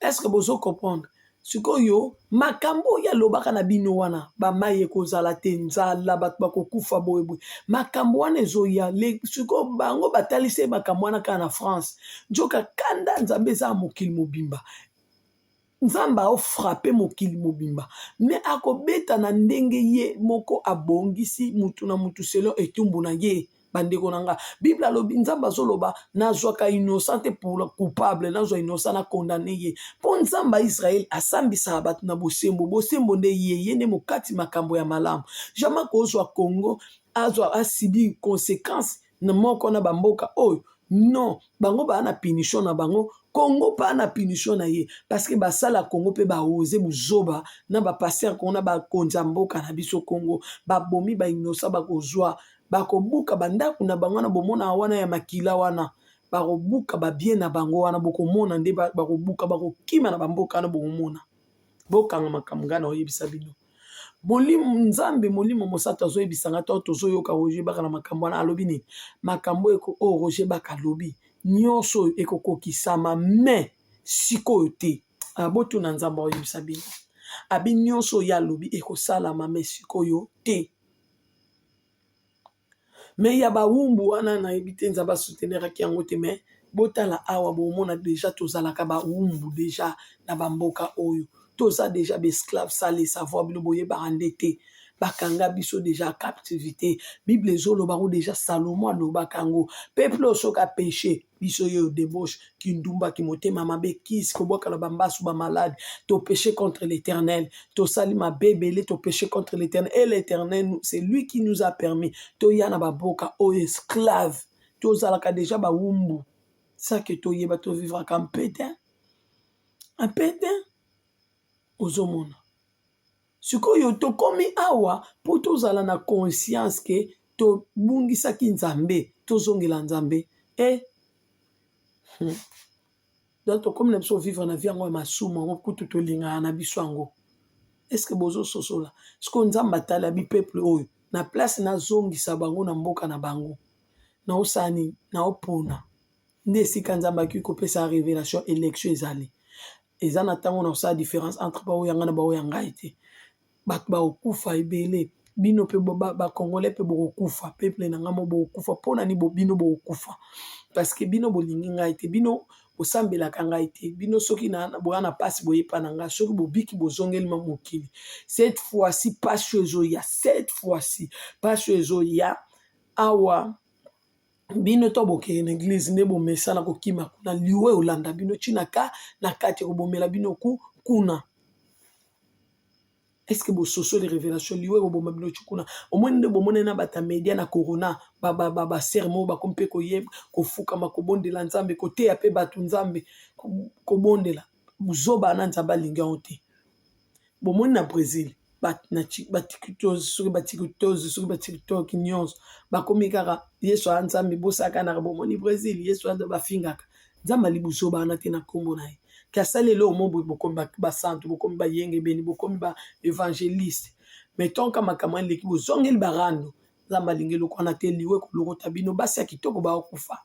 est ce que bozo comprendre sikoyo makambo oyo alobaka na bino wana bamai ekozala te nzala bato bakokufa boyeboye makambo wana ezoya sikoyo bango batalisi ye makambo wana kaka na france nzoka kanda nzambe eza ya mokili mobimba nzambe aofrape mokili mobimba me akobeta na ndenge ye moko abongisi mutu na mutu selon etumbu na ye bandeko na nga bible alobi nzambe azoloba nazwaka innocent te pour coupable nazwa innocent na condamne ye mpo nzambe ya israele asambisaka bato na bosembo bosembo nde ye ye nde mokati makambo ya malamu jamai kozwa congo azwa asibi conséquence na moko na bamboka oyo non bango baa na punition na bango congo mpe na punition na ye parce que basala congo mpe baose buzoba na bapaster congo na bakonzi ya mboka na biso congo babomi bainosa bakozwa bakobuka bandako na bango wana bomona wana ya makila wana bakobuka babie na bango wana bokomona nde bakobuka bakokima na bamboka wana bokomona bokanga makambo ngai na oyebisa bino molimo nzambe molimo mosantu azoyebisa ngai to tozoyoka roger baka na makambo wana alobi nini makambo oyo roger baka alobi nyonso oyo ekokokisama me sikoyo te ah, botuna nzambe akoyebisa bino abi nyonso oyo alobi ekosalama me sikoyo te Mais ya bawumbu wana nayebi te nzambe asouteneraki yango te mais botala awa bomona deja tozalaka bawumbu deja na bamboka oyo toza deja baesclave sans le savoir bino boyebaka nde te bakanga biso deja captivité bible ezoloba yango deja salomo alobaka yango peuple oyo soki apeche biso yo debauche kindumba kimotema mabe kisi kobwakala bambasu bamalade to péché contre l'éternel tosali mabe ebele to péché contre l'éternel et l'éternel c'est lui qui nous a permis toya na baboka oyo esclave tozalaka deja bawumbu sake toyeba tovivraka mpe te mpe te ozomona sikoyo tokomi awa mpo tozala na conscience ke. Tobungisaki Nzambe, tozongela Nzambe. E Donc tokomi na biso vivre na vie yango ya masumu yango kutu tolingaka na biso yango. Est-ce que bozososola? Sikoyo Nzambe atali abi peuple oyo na place nazongisa bango na mboka na bango, naosala nini? Naopona nde esika Nzambe akoki kopesa revelation. Election ezali, eza na ntango na kosala différence entre baoyo ya ngai na baoyo ya ngai te. Bato bakokufa ebele, bino mpe bacongolais mpe bokokufa, peuple na ngai mo bokokufa. Mpo na nini bino bokokufa? Parce que bino bolingi ngai te, bino bosambelaka ngai te. Bino soki boya na mpasi, boyepa na ngai. Soki bobiki, bozongeli ma mokili. Cette fois-ci pasi oyo ezoya, cette fois-ci pasi oyo ezoya awa, bino to bokende na église nde bomesana kokima kuna, liwa olanda bino ntina ka na kati, ekobomela bino ku kuna. Est ce que bososoli révélation? Liwa ekoboma bino ti kuna. Omoni nde bomoni na bato ya media na corona, basere moko bakomi mpe koyeba kofukama, kobondela Nzambe, koteya mpe bato Nzambe, kobondela buzoba na Nzambe alingi yango te. Bomoni na Brésil, batiktokeuse, soki batiktokeuse, soki batiktok nyonso bakomi kaka Yesu aya Nzambe, bosakanaka. Bomoni Brésil, Yesu aza, bafingaka Nzambe, ali buzoba wana te na nkombo na ye. Ke asali eloko mo boye, bokomi basantu, bokomi bayengebeni, bokomi baévangéliste, mais tonka makambo aleki, bozongeli barando. Nzambe alingi eloko wana te. Liwa ekolokota bino, basi ya kitoko bakokufa.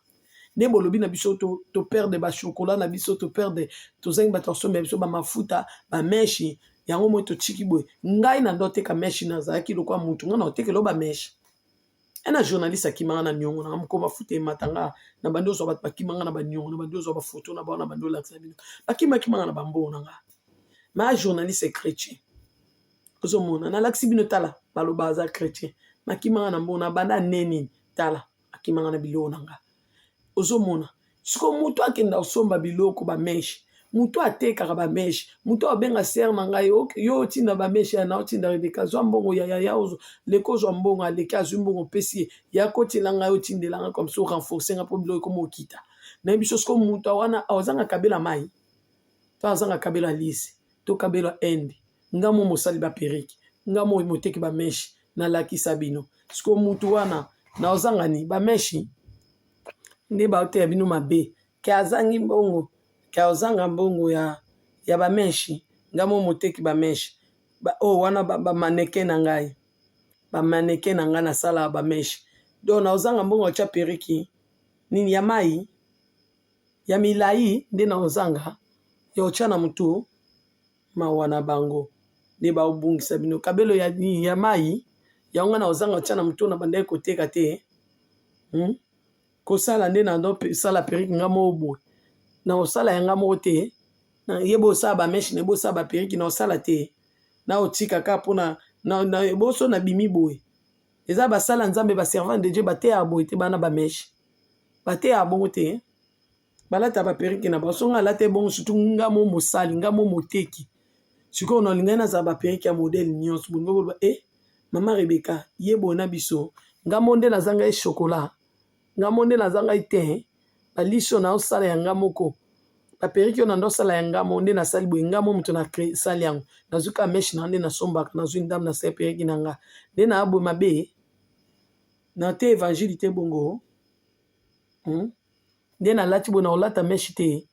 Nde bolobi na biso toperdre bachocolat na biso, toperdre, tozangi bato basombela biso bamafuta, bamèches yango. Moi totiki boye, ngai na ndo oteka mèche, nazalaki lokwa mutu, ngai na otekela o bamèches. E na journaliste akimanga na niongo nanga moko, mafuta emata nga na bandi ozwa, bato bakimanga na baniongo na bandi ozwa bafoto na bao na bandi olakisa bino, bakimakimanga na bambongo na nga. Ma journaliste chrétien, ozomona nalakisi bino, tala, baloba aza chrétien, makimanga na mbongo na banda ne nini, tala, akimanga na biloko na nga. Ozomona sikoyo moto akenda kosomba biloko, bamèches, moto atekaka bamèches, moto abenga sere na ngai, yo otinda bamèches ya na otinda Rebeka, zwa mbongo ya yaya, leki ozwa mbongo, aleki azwi mbongo, opesi ye, ya kotela ngai, otindela ngai comme ça, renforce ngai mpo biloko ekoma okita. Nayebi so sikoyo moto wana azanga kabela mai to azanga kabela lisi to kabela inde. Nga mo mosali baperruques, nga mo moteki bamèches, nalakisa bino sikoyo mutu wana na ozanga ni bamèches nde baoteya bino mabe ke azangi mbongo, ke azanga mbongo ya bamèches. Nga mo moteki bamèches oyo oh, wana bamannequin na ngai, bamannequin na ngai nasalaka bamèches. Donc naozanga mbongo atya perruque nini ya mai ya milai nde naozanga ya otya na motu. Mawa na bango nde baobungisa bino kabelo ya nini ya mai yango ngai naozanga otya na motu na bandaki koteka te, Kosala nde na sala perruque nga moko boye, na kosala yanga moko te, ye bosala bamèches na ye, bosala baperruques na kosala te, na otika kaka mpona boso nabimi boye. Eza basala Nzambe, baservant de Dieu bateyaka boye te, bana bamèches bateyaka bongo te, balata baperruques na bango. Songo alata ebongo, surtout nga mo mosali, nga mo moteki. Sikoyo nalingai nazala baperruques ya modèle nyonso. Bolingo boloba e mama Rebeka ye boye na biso, nga mo nde nazanga ye chocolat, nga mo nde nazanga ye te, baliso naosala ya nga moko, baperruques oyo na ndosala ya nga mo nde nasali boye, nga mo moto nasali yango, nazwi kaka mèche na nde nasombaka, nazwi ndambo, nasali perruque na nga nde na boye. Mabe na te, évangile te bongo, Nde nalati boye, na kolata mèche te.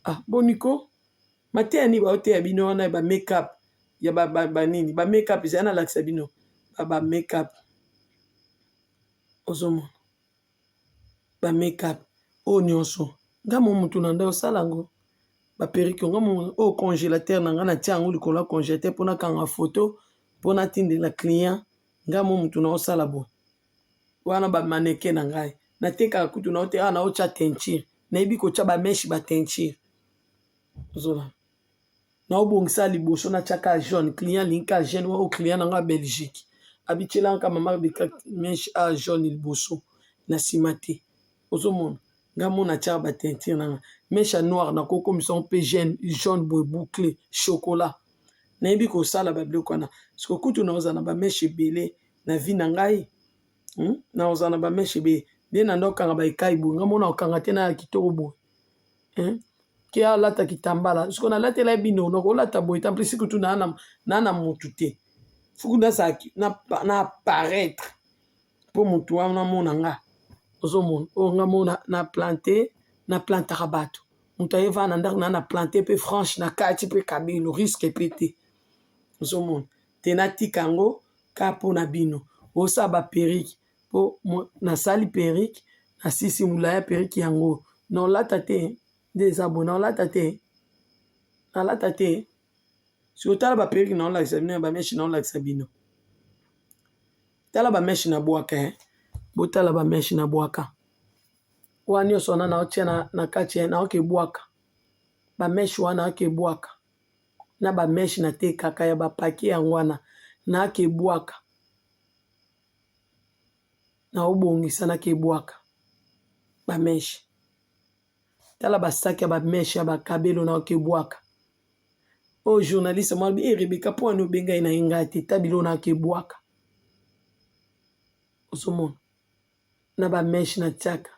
Ah, boniko mateya nini baoteya bino wana ya bamakeup, ya banini, bamakeup ezali, nalakisa bino bamakeup. Ozomona bamakeup oyo nyonso, nga mo mutu na nde osala yango, baperruques nga mo. Oyo congélateur na nga, natia yango likolo ya congélateur mpo nakanga foto mpo natindela client. Nga mo mutu na osala boye wana, bamannequin na ngai natekaka kutu na ote awa, naotya teinture, nayebi kotya bamèches, bateinture. Ozolanda, naobongisa liboso, natiaka jaune, client alingi ka jaune. Oyo client na nga Belgique abitielanga mama Rebeka mèche a jaune liboso na nsima te. Ozomona nga mo natiaka bateinture na nga, mèche ya noir nakokomisa ngo mpe jaune, jaune boye, boucle chocolat. Nayebi kosala babiloko wana. Siko kutu naozala na bamèches ebele na vie na ngai, Naozala na bamèches ebele nde na nde okanga baekai boye, nga mona okanga te na ya kitoko boye, Ke alata kitambala, siko nalatela ye bino, nakolata boye te. Amplis kutu naa na mutu te, fuku nazala na apparaître. mpo motu wana amona nga. Ozomona oyo nga mona na plante, na plantaka bato. Moto aye vanda na ndako na na plante mpe franche na kati mpe kabelo risque mpe te. Ozomona te natika yango ka mpo na bino. Osala ba perruque mpo nasali perruque nasisi molai ya perruque yango naolata te nde eza boye naolata te nalata te soki otala ba perruque naolakisa bino ya ba mèche naolakisa bino tala ba mèche na bwaka eh. Botala ba mèche na bwaka wana nyonso wana naotia na, na kati eh, naoke bwaka ba mèche wana naoke bwaka na ba mèche natekaka ya ba paquet yango wana naake bwaka naobongisa nake bwaka ba mèche tala basaki ya ba mèche ya bakabelo naoke bwaka oyo journaliste mwa alobi e Rebeka mpo wani obengai na ye ngai te ta biloko naoke bwaka ozomona na ba mèche natiaka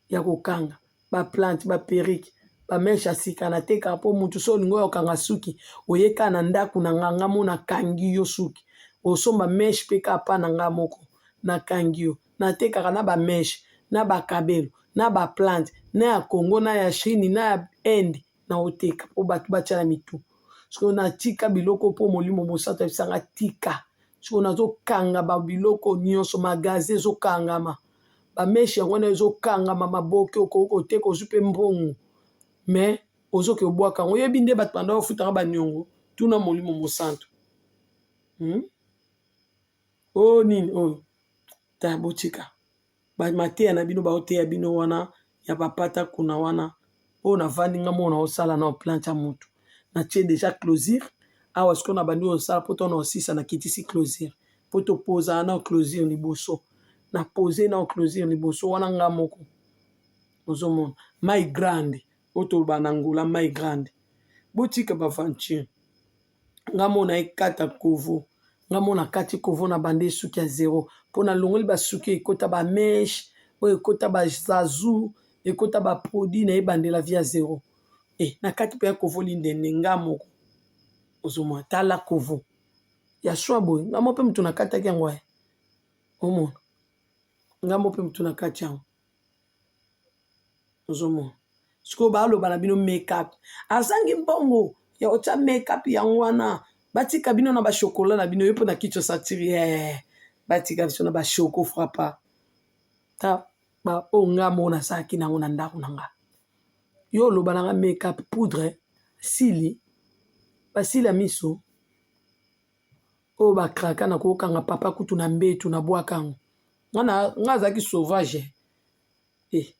ya kokanga ba plante ba perruque ba mèche ya sika natekaka mpo motu so olingi oyo okanga suki oye kaka na ndako na nga nga mo nakangi yo suki osomba mèche mpe kaka pa na nga moko nakangi yo natekaka na ba mèche na bakabelo na ba plante na ya Congo na ya Chine na ya Inde na oteka mpo bato batya na mitu sikoyo natika biloko mpo molimo mosantu ayebisanga tika sikoyo nazokanga babiloko nyonso magasin ezokangama ba mèche yango wana ezokangama maboke okoki koteka ozwi mpe mbongo mais ozoki obwaka yango oyebi nde bato banda ofutaka baniongo tuna molimo mosantu hmm? oyo oh, nini oyo oh. Ta botika ba mateya na bino baoteya bino wana ya bapata kuna wana oyo navandi nga moko naosala na plante ya mutu natie deja closure awa sikoyo na bandi osala mpo to na osisa nakitisi closure mpo topozana na closure liboso na pose na closure liboso wana nga moko ozomona mai grande oyo toloba na Angola mai grande botika baventure nga mona ekata kovo nga mona kati kovo na bande suki ya zero mpo nalongoli basuki ekota ba mèche oyo ekota bazazu ekota ba produit na ebandela vie ya zero e na kati mpe ya kovo lindende nga moko ozomona tala kovo ya swa boye nga mo mpe motu nakataki yango ye omona nga mo mpe motu na kati yango ozomona sikoyo baloba na bino makeup azangi mbongo ya kotya makeup yango wana batika bino na bashokola na bino yo mpo na kicho satiri eh, batika biso na bashoko frappa ta baoyo nga moko nasalaki nango na ndako na nga yo oloba na nga makeup poudre sili basila miso oyo bakraka na kokanga papa kutu na mbetu na bwaka yango nga azalaki sauvage eh,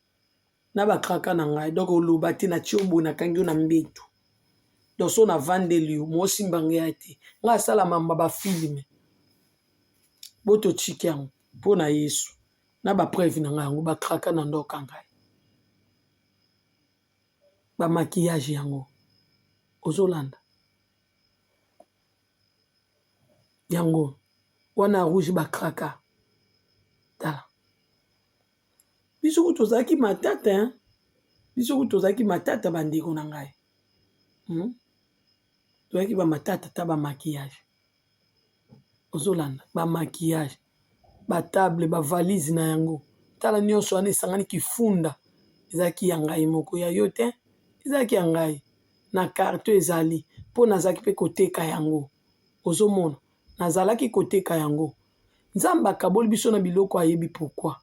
na bakraka na ngai donc oloba te natie yo boye nakangi yo na mbetu donc so navandeli yo mosimba ngai te ngai asala mamba bafilme bototiki yango mpo na Yesu na bapreuve na ngai yango bakraka na ndoka ngai bamaquillage yango ozolanda yango wana rouge bakraka tala biso kutu tozalaki matata hein? Biso kutu tozalaki matata bandeko na ngai hmm? Tozalaki bamatata ta bamaquillage ozolanda bamaquillage batable bavalise na yango tala nyonso wana esangani kifunda ezalaki ya ngai moko ya yo te ezalaki ya ngai na carton ezali mpo nazalaki mpe koteka yango ozomona nazalaki koteka yango Nzambe akaboli biso na biloko ayebi pourquoi.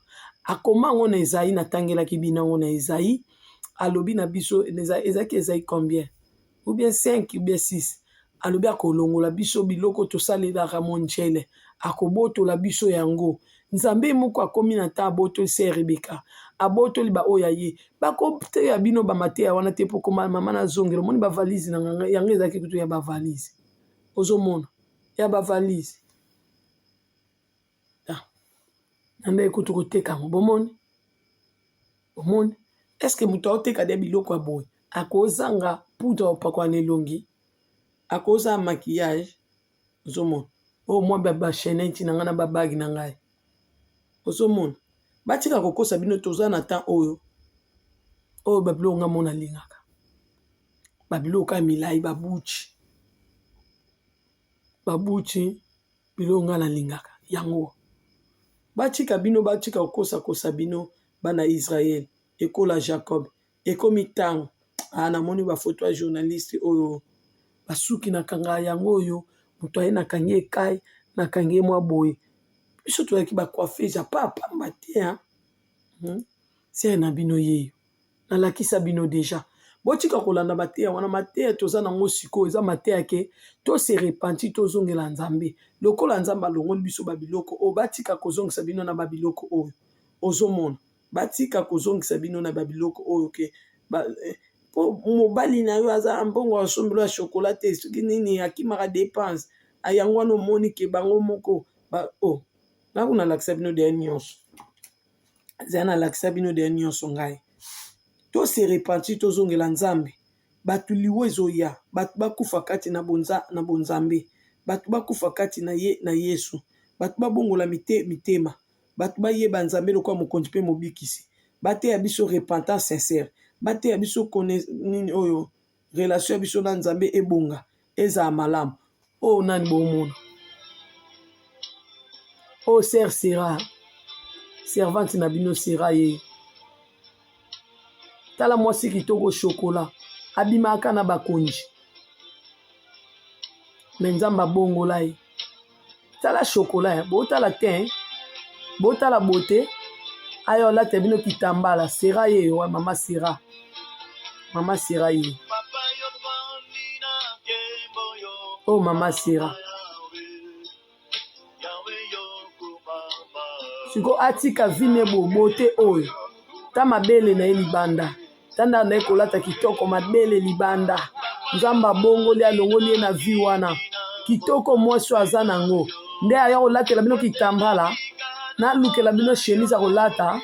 Akoma yango na Esaïe, natangelaki bino yango na Esaïe, alobi na biso ezalaki Esaïe combien? Ou bien 5 ou bien 6. Alobi akolongola biso biloko tosalelaka monjele, akobotola biso yango. Nzambe moko akomi na ntango abotoli se Rebeka, abotoli ba oyo ya ye. Bakoteya bino ba mateya wana te po koma mama nazongela omoni ba valise na ngai yango ezalaki kutu ya ba valise. Ozomona ya ba valise. Ah, na ndenge kutu koteka yango bomoni bomoni eske moto aoteka de biloko ya boye akozanga poudre ya kopakola na elongi akozanga maquillage ozomona oyo mwa bacheneti na ngai na babagi na ngai ozomona batika kokosa bino toza na temps oyo oyo babiloko ngai mona alingaka babiloko ya milai babuchi babuchi biloko ngai nalingaka yango. Batika bino, batika kokosakosa bino, bana Israël, ekola Jacob. Ekomi tango. Ah, namoni ba photo ya journaliste oyo basuki na kanga yango oyo moto aye nakangi ekai nakangi ye mwa boye. Biso tozalaki ba coiffeuse ya pa pamba te hein. Sere na bino yeyo. Nalakisa bino deja. Botika kolanda mateya wana, mateya toza nango sikoyo eza mateya ke to se repentir, tozongela Nzambe. Lokola Nzambe alongoli biso ba biloko oyo, batika kozongisa bino na ba biloko oyo. Ozomona, batika kozongisa bino na ba biloko oyo ke ba, eh, po mobali na yo aza na mbongo asombelo ya chocolat te, soki nini akimaka depense. Yango wana omoni ke bango moko ba, oh, nga kuna nalakisa bino deya nyonso. Zela nalakisa bino deya nyonso ngai. To se repentir, tozongela Nzambe. Bato liwa ezoya, bato bakufa kati na bonza na bonzambe, bato bakufa kati na ye na Yesu, bato babongola mite mitema, bato bayeba Nzambe lokola mokonzi mpe mobikisi. Bateya biso repentance sincère, bateya biso kone nini oyo relation ya biso na Nzambe ebonga, ezala malamu. Oyo nani bomona? Oyo sœur Sera, servante na bino Sera ye. Tala mwasi kitoko chocolat, abimaka na bakonzi. Me Nzambe abongola ye. Tala chocolat ya botala te, botala beauté. Ayo alata bino kitambala, Sera ye wa mama Sera. Mama Sera ye. Oh mama Sera. Siko atika vine bo beauté oyo. Ta mabele na ye libanda. Tanda na ye kolata kitoko mabele libanda. Nzambe abongoli alongoli ye na vie wana. Kitoko mwasi oyo aza nango. Nde aya kolatela bino kitambala. Nalukela bino chemise ya kolata.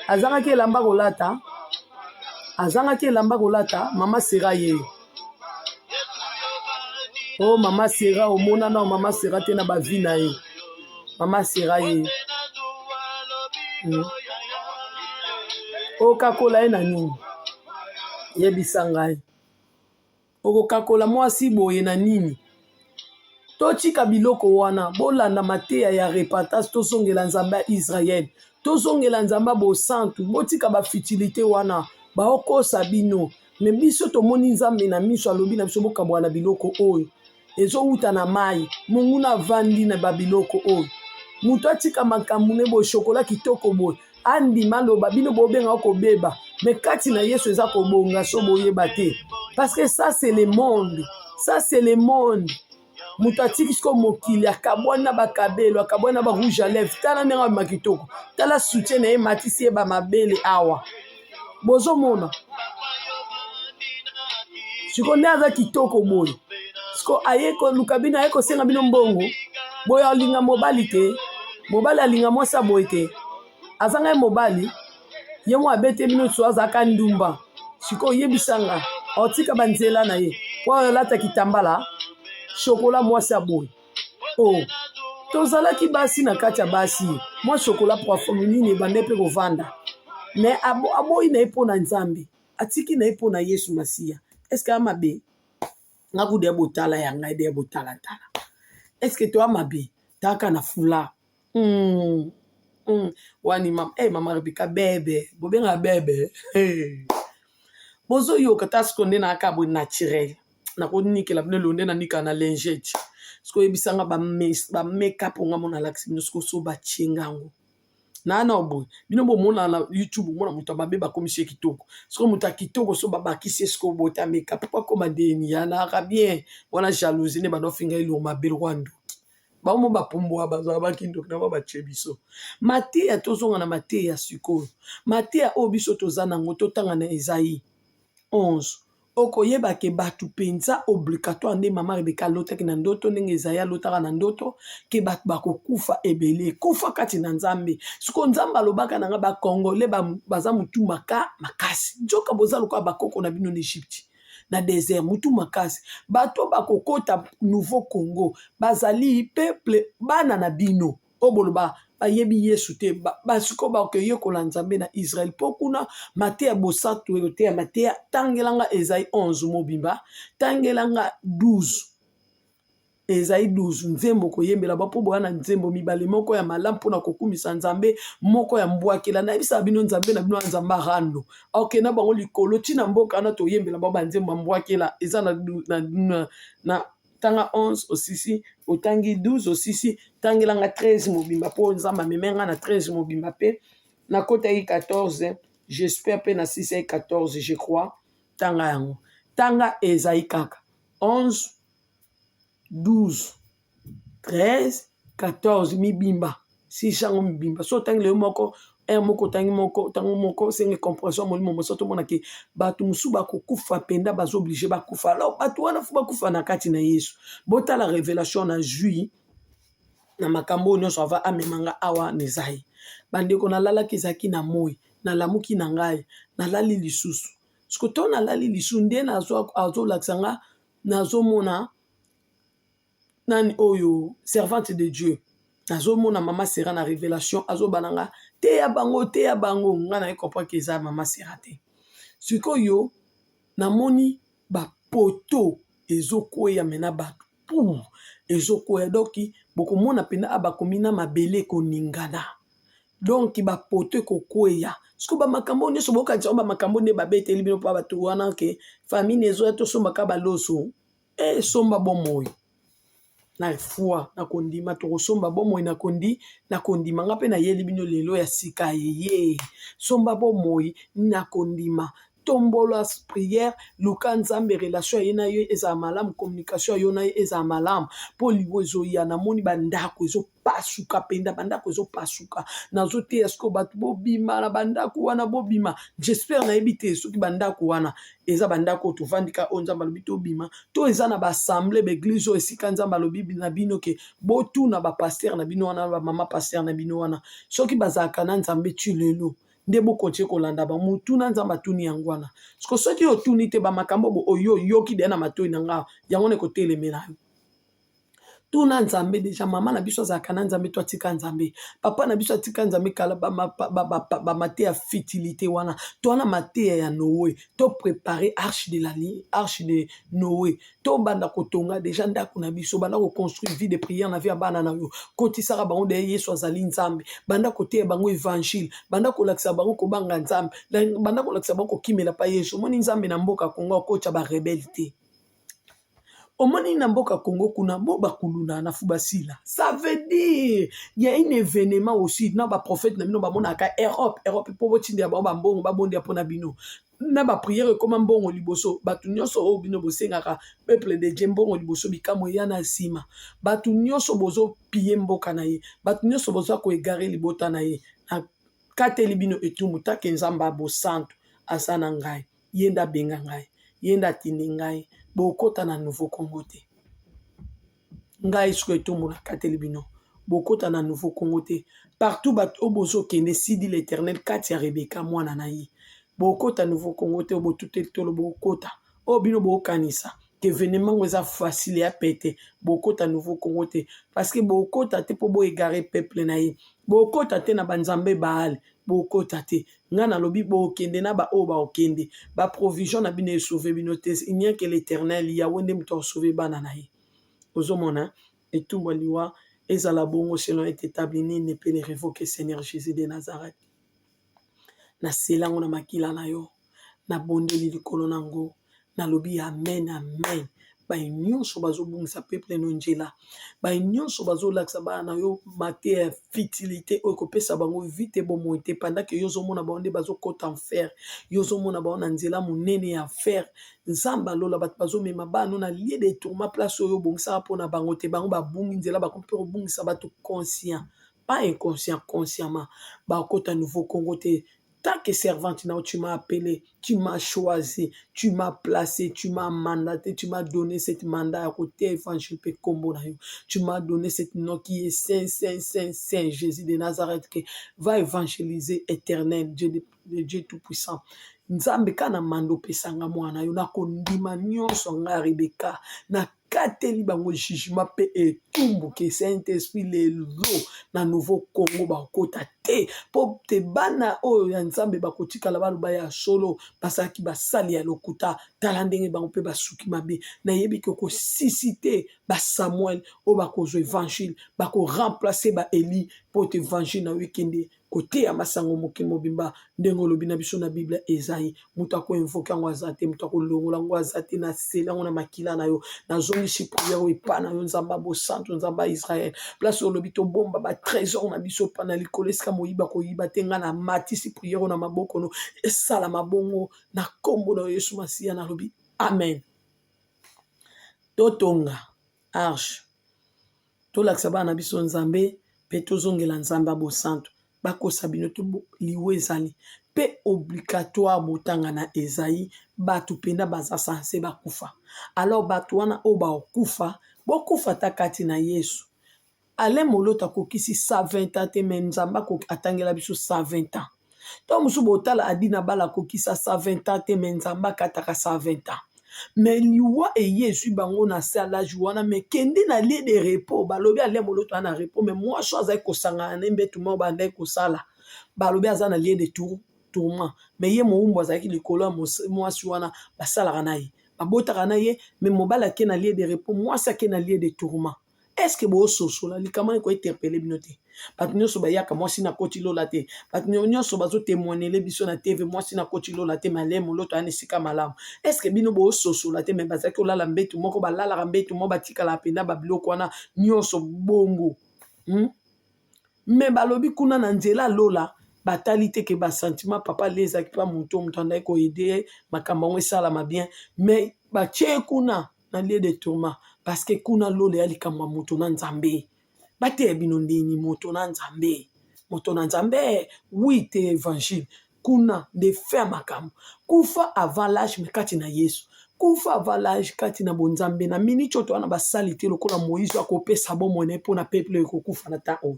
Azangaki elamba kolata. Azangaki elamba kolata. Mama Sera ye. Oh mama Sera omona na mama Sera te na ba vie na ye. Mama Sera ye. Okakola ye na nini? Yebisa ngai. Okokakola mwasi boye na nini? Totika biloko wana, bolanda mateya ya repentance, tozongela Nzambe ya Israël, tozongela Nzambe ya bosantu, botika ba futilite wana, baokosa bino. Me biso tomoni Nzambe na miso, alobi na biso bokabwana na biloko oyo ezowuta na mai. Monguna avandi na babiloko oyo. Moto atika makambo ne boye, shokola kitoko boye, andima aloba bino bobenga kobeba, me kati na Yesu eza kobonga, so boyeba te, parce que ça c'est le monde, ça c'est le monde. Moto atiki siko mokili, akabwani na bakabelo, akabwani na ba rouge à lèvres. Tala ndenge abima kitoko, tala soutien na ye matisi ye ba mabele awa, bozomona siko nde aza kitoko boye. Siko aye koluka bino, aye kosenga bino mbongo boye, alinga mobali te, mobali alinga mwasi aboye te, azanga ye mobali ye moko abete bino so azalaka ndumba. Sikoyo oyebisa nga otika banzela na ye po alata kitambala shokola mwasi aboye. Oh, tozalaki basi na kati ya basi, mwa shokola poifo nini ebanda mpe kovanda, me aboyi na ye mpo na Nzambe, atiki na ye mpo na Yesu Masiya. Eske ya mabe? Nga kudu ya botala ya ngai de ya botalatala. Eske to ya mabe? Taka na fula. Wani mama, hey, mama Rebecca bebe, bobenga bebe. Hey. Bozoyoka ta siko nde nayaka boye naturel. Nakonikela bino elongo nde nanika na lingette. Siko oyebisanga ba make-up nga mona alakisi bino siko so batie ngango. Na na boye. Bino bomona na YouTube omona moto ya mabe bakomisi ye kitoko. Siko moto ya kitoko so babakisi ye siko bota make-up po akoma ndeni ya naka bien. Wana jalousie nde bando finga elongo mabe lokola ndoki. Bango bapumbwa bazala bakindoki na batie biso. Mateya tozonga na mateya sikoyo. Mateya oyo biso toza nango totanga na Esaïe 11. Okoyeba ke bato mpenza obligatoire nde mama Rebecca alotaki na ndoto ndenge Esaïe alotaka na ndoto ke bato bakokufa ebele. Kufa kati na Nzambe. Sikoyo Nzambe alobaka na nga ba Congolais baza mutu maka makasi. Nzoka boza lokola bakoko na bino na Egypte. Na desert mutu makasi. Bato bakokota nouveau Congo bazali peuple bana na bino. Oyo boloba bayebi Yesu te, basiko bakoyekola Nzambe na Israël po kuna mateya bosantu ekoteya mateya. Tangelanga Esaïe 11 mobimba, tangelanga 12. Ezali 12 nzembo koyembela ba mpo boya na nzembo mibale, moko ya malamu mpona kokumisa Nzambe, moko ya mbwakela. Nayebisaka bino, Nzambe na bino ya Nzambe arando akokenda bango likolo ntina mboka wana. Toyembela bango banzembo ya mbwakela. Eza na tanga 11 osisi, otangi 12 osisi, tangelanga 13 mobimba, mpo Nzambe ameme nga na 13 mobimba. Mpe nakotaki 14, j'espère, mpe nasisaki 14, je crois. Tanga yango, tanga ezali kaka 11, 12, 13, 14 mibimba. Sisa yango mibimba. So otangi lelo moko, heure moko otangi moko, ntango moko osenge compréhension ya molimo moso. Tomonake bato mosusu bakokufa mpenza, baza obligé bakufa. Alors bato wana faut bakufa na kati na Yesu. Botala révélation na jui na makambo oyo nyonso ava amemanga awa na Ezai. Bandeko, nalalaki, ezalaki na moi, nalamuki na ngai, nalali lisusu. Siko to nalali lisusu nde azolakisa nga, nazomona nani oyo, servante de Dieu. Nazomona mama Sera na révélation, azobana nga: "Teya bango, teya bango." Nga naye comprendre ke eza mama Sera te. Sikoyo namoni bapoto ezokweya mena bato pour ezokweya. Donc bokomona mpena a bakomi na mabele ekoningana, donc bapoto ekokweya. Siko bamakambo nyonso bokanisa ngo, bamakambo nde babeteli bino mpo bato wana ke famine ezoya, tosombaka baloso. Esomba bomoi na foi, na kondima. Tokosomba bomoi na kondima. Nga mpe nayeli bino lelo ya sika yeye: somba bomoi na kondima, tombola prière, luka Nzambe, relation ya ye na yo ezala malamu, communication ya yo na ye ezala malamu, mpo liwo ezoya. Namoni bandako ezopasuka mpenza, bandako ezopasuka. Nazoteya sikoyo bato bobima na bandako wana, bobima. J'espère, nayebi te soki bandako wana eza bandako oyo tovandika, oyo Nzambe alobi tobima, to eza na baassemblée, baéglise oyo esika Nzambe alobi na bino ke botuna bapasteur na bino wana, bamama pasteur na bino wana, soki bazalaka na Nzambe ti lelo nde bokontinue kolanda bango. Motuna Nzambe atuni yango wana. Siko soki otuni te, bamakambo bo oyo oyoki deya na matoi na nga, yango na ekotelemela yo. Tuna Nzambe déjà: mama na biso azalaka na Nzambe to atika Nzambe? Papa na biso atika Nzambe kala. Bamateya futilité wana, to wana mateya ya Noé. To préparer arche de la arche de Noé, tobanda kotonga déjà ndako na biso. Banda koconstruire vie de prière na vie ya bana na yo. Kotisaka bango deya Yesu azali Nzambe. Banda koteya bango évangile, banda kolakisa bango kobanga Nzambe, banda kolakisa bango kokimela pa Yesu. Omoni, Nzambe na mboka Kongo akotya barebelles te. Omoni, na mboka Congo kuna bo bakuluna na fu basila. Ça veut dire y a un événement aussi na baprophète na bino. Bamonaka Europe, Europe, mpo botindela bango bambongo, babondela mpo na bino na baprière. Ekóma mbongo liboso. Bato nyonso oyo bino bosengaka peuple de Dieu mbongo liboso, bikamwa eya na nsima. Bato nyonso bozopiller mboka na ye, bato nyonso boza koégarer libota na ye, nakateli bino etumbu. Take Nzambe ya bosantu aza na ngai, ye nde abenga ngai, ye nde atindi ngai. Bokota na Nouveau Congo te. Ngai sikoyo etumbu nakateli bino: bokota na Nouveau Congo te. Partout bato oyo bozokende, sidi l'Éternel kati ya Rebeka mwana na ye, bokota Nouveau Congo te. Oyo botuteli tolo, bokota oyo bino bokanisa ke événement ngo eza facile ya pete, bokota Nouveau Congo te, parce que bokota te mpo boégarer peuple na ye. Bokota te na banzambe Baale, bokota te. Ngai nalobi bokende na baoyo baokende. Baprovision na bino esauve bino te. Il n'y a que l'Éternel Yawe nde moto akosauve bana na ye. Ozomona etumba liwa ezala bongo selon est établi, nul ne peut le révoquer. Seigneur Jésus de Nazareth, nasela yango na makila na yo, nabondeli likolo nango, nalobi amen, amen. Baye nyonso bazobungisa peuple no nzela, baye nyonso bazolakisa bana na yo mateya ya futilité oyo ekopesa bango vie te, bomoi te, pendant ke yo ozomona bango nde bazokɔta enfer, yo ozomona bango na nzela monene ya enfer. Nzambe alola, bato bazomema bana na lieu de tourment, place oyo obongisaka mpona bango te. Bango babungi nzela, bakomi mpe kobungisa bato conscient, pas inconscient, consciemment. Bakota Nouveau Congo te. Tant que servante, tu m'as appelé, tu m'as choisi, tu m'as placé, tu m'as mandaté, tu m'as donné cette mandat à côté évangile pe kombo na yo. Tu m'as donné cette nom qui est saint, saint, saint, saint, Jésus de Nazareth, qui va évangéliser, Éternel, Dieu, de Dieu Tout-Puissant. Nzambe ka na mando opesanga mwana yo, nakondima nyonso. Ngai Rebeka nakateli bango jugement mpe. etumbu ke Saint Esprit lelo na Nouveau Congo bakota te, mpo te bana oyo ya Nzambe bakotikala baloba ya solo bazalaki basali ya lokuta. Tala ndenge bango mpe basuki mabe. Nayebi ke okosisi te ba Samuel oyo bakozwa evangile, bakoremplace ba Eli, mpo te evangile na yo ekende koteya masango mokili mobimba, ndenge olobi na biso na Bible. Ezai moto akoinvoke yango aza te, moto akolongola yango aza te. Naseli yango na makila na yo, nazongisi priere oyo epa na yo, Nzambe ya bosantu, Nzambe ya Israel. Place olobi tobomba batrésor na biso pa na likolo, esika moyiba koyiba te, ngai namatisi priere oyo na maboko no, esalama bongo na nkombo na yo Yesu Masiya, nalobi amen. Totonga arche, tolakisa bana na biso Nzambe, mpe tozongela Nzambe ya bosantu. Bakosa bino te, liwa ezali mpe obligatoire. Botanga na Ezai, bato mpenza baza sanse bakufa. Alors bato wana oyo bakokufa, bokufa ata kati na Yesu. Alain Moloto akokisi 120 ans te, me Nzambe atangela biso 120 ans. Ntango mosusu botala Adina Bala akokisa 120 ans te, me Nzambe akataka 120 ans. Me liwa eye ezwi bango na se alage wana. Me kende na lieu de repos, balobi Alain Moloto aza na repos, me mwasi oyo azali kosangana na mbetu moko bandaki kosala, balobi aza na lieu de tourment. Me ye mowumbu azalaki likolo ya mwasi wana, basalaka na ye, babotaka na ye. Me mobali ake na lieu de repos, mwasi ake na lieu de tourment. Est ce que bososola likambo wana? Ekointerpele bino te? Bato nyonso bayaka, mwasi na koti lola te. Bato nyonso bazotémoignele biso na TV, mwasi na koti lola te. Malemo Moloto ayana esika malamu. Est ce que bino bososola te? Me bazalaki kolala mbetu moko, balalaka mbetu moko, batikalaka mpenza babiloko wana nyonso bongo, Me balobi kuna na nzela lola batali te ke basentiment papa le ezalaki mpa moto, moto andaki koede ye, makambo yango esalama bien. Me batie kuna na lieu de tourment, parce que kuna lola ya likambo ya moto na Nzambe. Bateya bino ndeni moto na Nzambe, moto na Nzambe, wi te évangile kuna nde fin ya makambo. Kufa avant l'âge, me kati na Yesu. Kufa avant l'âge kati na bonzambe. Na miniti oyo towana basali te lokola Moïse akopesa bomoi na ye mpo na peuple oyo ekokufa na temps oyo.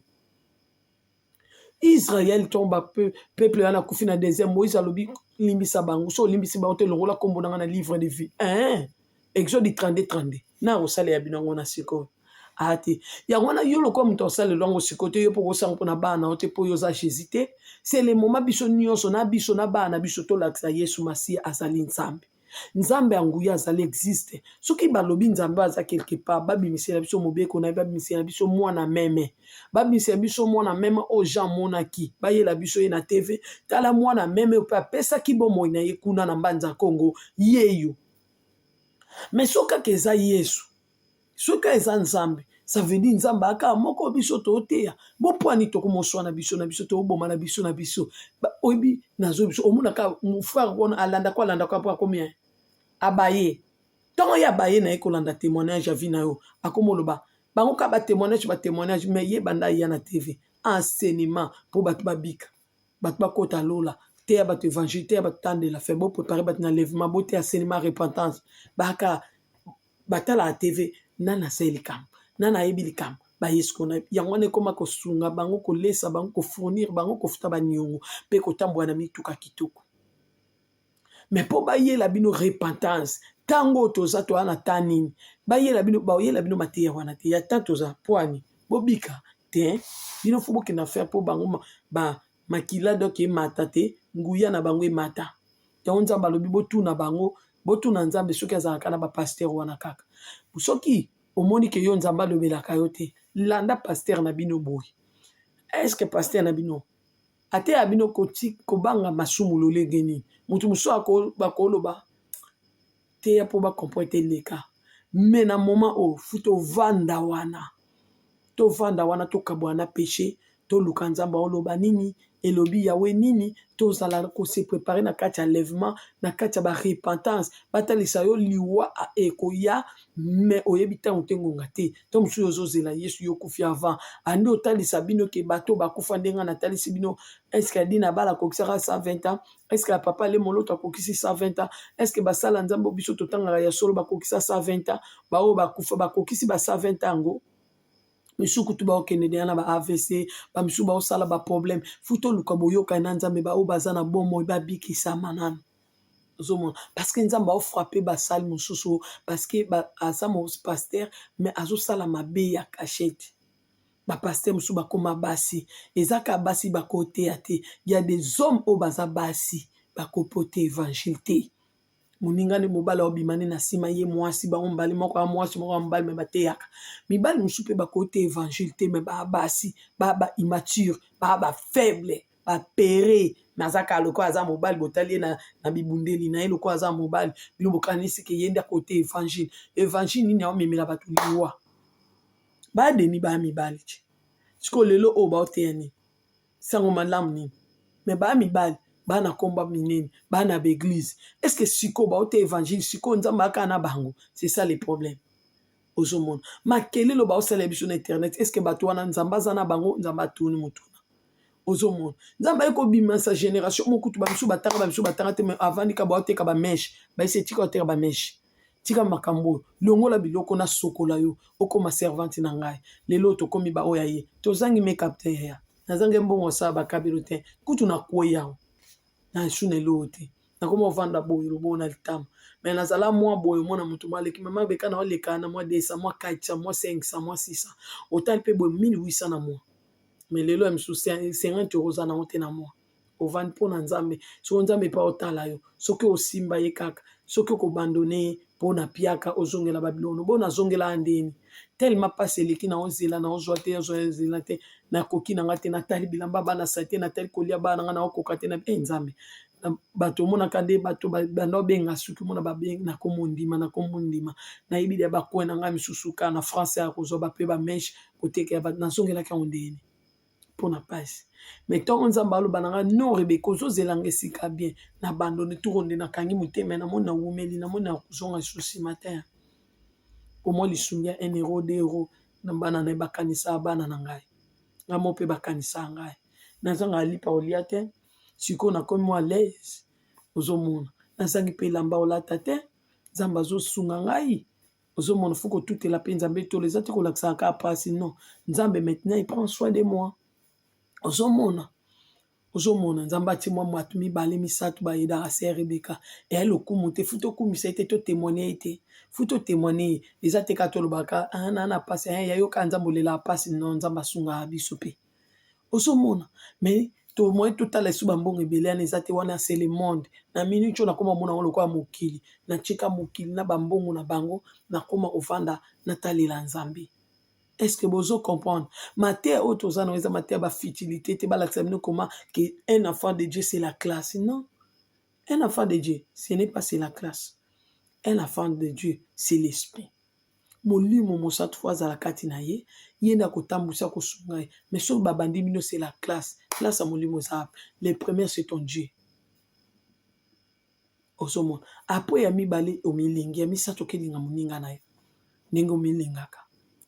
Israel ntongo bapeuple wana akufi na désert, Moïse alobi: limbisa bango, so olimbisi bango te, longola nkombo na nga na livre de vie, hein? Exode 32 32. Na kosalela bino yango na sikoyo aya te. Yango wana yo lokola moto akosalela yango sikoyo te, yo mpo kosango mpona bana na yo te, mpo yo oza Jésus te. C'est le moment biso nyonso na biso na bana na biso tolakisa Yesu Masiya azali Nzambe, Nzambe ya nguya, azali existe. Soki balobi Nzambe aza quelque part, babimisela biso mobeko na ye, babimisela biso mwana meme, babimisela biso mwana meme oyo Jean amonaki, bayela biso ye na TV. Tala mwana meme mpe apesaki bomoi na ye kuna na Mbanza Kongo, yeyo. Me soki kaka eza Yesu, soki eza Nzambe, ça veut dire Nzambe aka moko. Biso toteya bopwani, tokomoswana biso na biso, toboma na biso na biso. Oyebi, nazo biso omonaka frère wana alandako, alandako mpo akomi abaye. Ntongo ye abaye na ye kolanda témoignage ya vie na yo, akomi oloba bango kaka batémoignage, batémoignage. Mais ye banda aya na TV, enseignement mpo bato babika, bato bakota lola, teya bato évangile, teya bato tandela fe, boprépare bato na lèvement, boteya enseignement repentance. Baka batalaka TV, nani asali likambo, nani ayebi likambo, baye sikoyo. Yango wana ekóma kosunga bango, kolesa bango, kofournir bango, kofuta baniongo mpe kotambola na mituka kitoko. Me mpo bayela bino repentance, ntango oyo toza, toza na ta nini? Bayela bino, bayela bino mateya wana te ya temps toza poani bobika te. Bino fo bokenda faire mpo bango ba makila donc emata te, nguya na bango emata. Yango Nzambe alobi botuna bango, botuna Nzambe soki azalaka na bapasteur wana kaka. Soki omoni ke yo Nzambe alobelaka yo te, landa pasteur na bino boye. Est-ce pasteur na bino ateya bino kobanga masumu lolenge nini? Moto mosusu bakoloba teya mpo bacomprendre te, leka. Me na moment oyo fu tovanda wana, tovanda wana, tokabwana na péché, toluka Nzambe aoloba nini, elobi Yawe nini, tozala kose préparer na kati ya enlèvement, na kati ya barepentance. Batalisa yo liwa ekoya, me oyebi ntango te, ngonga te. To mosusu ozozela Yesu, yo okufi avant. Andi otalisa bino ke bato bakufa ndenge natalisi bino. Est-ce Adina Bala akokisaka 120 ans? Est-ce ya papa Le Moloto akokisi 120 ans? Est-ce basala Nzambe biso totangaka ya solo bakokisa 120 ans? Baoyo bakufa bakokisi ba 120 ans yango, misusu kutu baokende deya na ba AVC, bamisusu baosala baproblème. Fu toluka boyokani na Nzambe, baoyo baza na bomoi babikisama nano. Ozomona, parce que Nzambe aofrappe basali mosusu, parce que aza pasteur mais azosala mabe ya cachette. Bapasteur mosusu bakóma basi, eza kaka basi bakoteya te. Ya des hommes oyo baza basi bakopote évangile te. Moninga nde mobali aobima nde na nsima ye mwasi, bango mibali, moko ya mwasi, moko ya mobali, mais bateyaka. Mibali mosusu mpe bakoteya évangile te, mais baa basi, baa ba immature, baa bafaible, bapere, mais aza kaka lokola aza mobali. Botali ye na bibundeli na ye lokola aza mobali, bino bokanisi ke ye nde akoteya évangile. Évangile nini aomemela bato liwa? Bademi baya mibali ti sikoyo lelo oyo baoteya nini? Sango malamu nini? Mais baya mibali, baa na komba minene, baa na baeglise. Est ce que sikoyo baoteya évangile? Sikoyo Nzambe aka na bango? C'est ça le problème. Ozomona makelelo baosala biso na internet. Est ce que bato wana, Nzambe aza na bango? Nzambe atuni motuna. Ozomona, Nzambe aye kobimisa génération mokutu, bamisu batanga, bamisu batanga te, mais avandi ka baoteka bamèches. Baisi etika oteka bamèches, tika makambo oyo, longola biloko, nasokola yo, okóma servante na ngai. Lelo tokómi baoyo aye, tozangi makeup te yaya, nazangi mbongo osala bakabelo te, kutu nakwei awa na esu na eloo te. Nakoma ovanda boye, lobo na litama, mais nazala mwa boye. Omona moto mo aleki mama beka na oleka na mwa 200, mwa 400, mwa 500, mwa 600, otali mpe boye 1800 na mwa. Mais lelo ya misusu 50 euro oza nango te na mwa. Ovandi mpo na Nzambe. Soki Nzambe mpe otala yo, soki osimba ye kaka, soki okobandone ye mpo na piaka, ozongela babilono bo nazongela ya ndeni tellement mpasi eleki na ozela na ozwa te, ozwa ezela te, nakoki na nga te. Natali bilamba bana sa te, natali kolia bana nga na okoka te na e Nzambe. Bato omonaka nde bato banda obenga, soki omona nakomondima, nakomondima, nayebi ya bakwe na ngai misusu kaka na France ya kozwa bape bamèches kotekela bato. Nazongelaki yango ndeni mpona mpasi. Mais ntongo Nzambe aloba na ngai: "Non, Rebeka, ozozelanga esika bien." Na bandone turo nde nakangi motema, namoni nawumeli, namoni na kozonga lisusu nsima te. Omwa lisungi ya 1 euro, 2 euro na bana na ye, bakanisaka bana na ngai, ngai mo mpe bakanisaka ngai. Nazanga lipa kolia te, sikoyo nakomi mwa l'aise. Ozomona, nazangi mpe elamba olata te, Nzambe azosunga ngai. Ozomona, faut kotutela mpe Nzambe tolo, eza te kolakisaka kaka mpasi. Non, Nzambe maintenant il prend soin de moi. Ozomona, ozomona Nzambe atie mwa bato mibale, misato bayedaka sœur Rebeka. Eya lokumu te, faut tokumisa ye te, totémoigne ye te, faut totémoigne ye. Eza te kaka tolobaka na na pasi ya yoka Nzambe olelaka pasi. Non, Nzambe asungaka biso mpe. Ozomona, mais tomoye totala esu bambongo ebele wana eza te. Wana c'est le monde. Na minute oyo nakóma mona yango lokola mokili, natika mokili na bambongo na bango, nakóma kovanda natalela Nzambe. Est ce que bozo comprendre? Mateya oyo toza nango eza mateya bafutilité te. Balakisa bino comment que un enfant de Dieu, c'est la classe. Non, un enfant de Dieu, ce n'est pas c'est la classe. Un enfant de Dieu, c'est l'esprit. Molimo Mosantu faut azala kati na ye, ye nde akotambwisa, kosunga ye. Mais soki babandi bino c'est la classe, classe ya molimo eza, le premier, c'est ton Dieu. Ozomona, après ya mibale omilingi, ya misato okelinga moninga na yo ndenge omilingaka,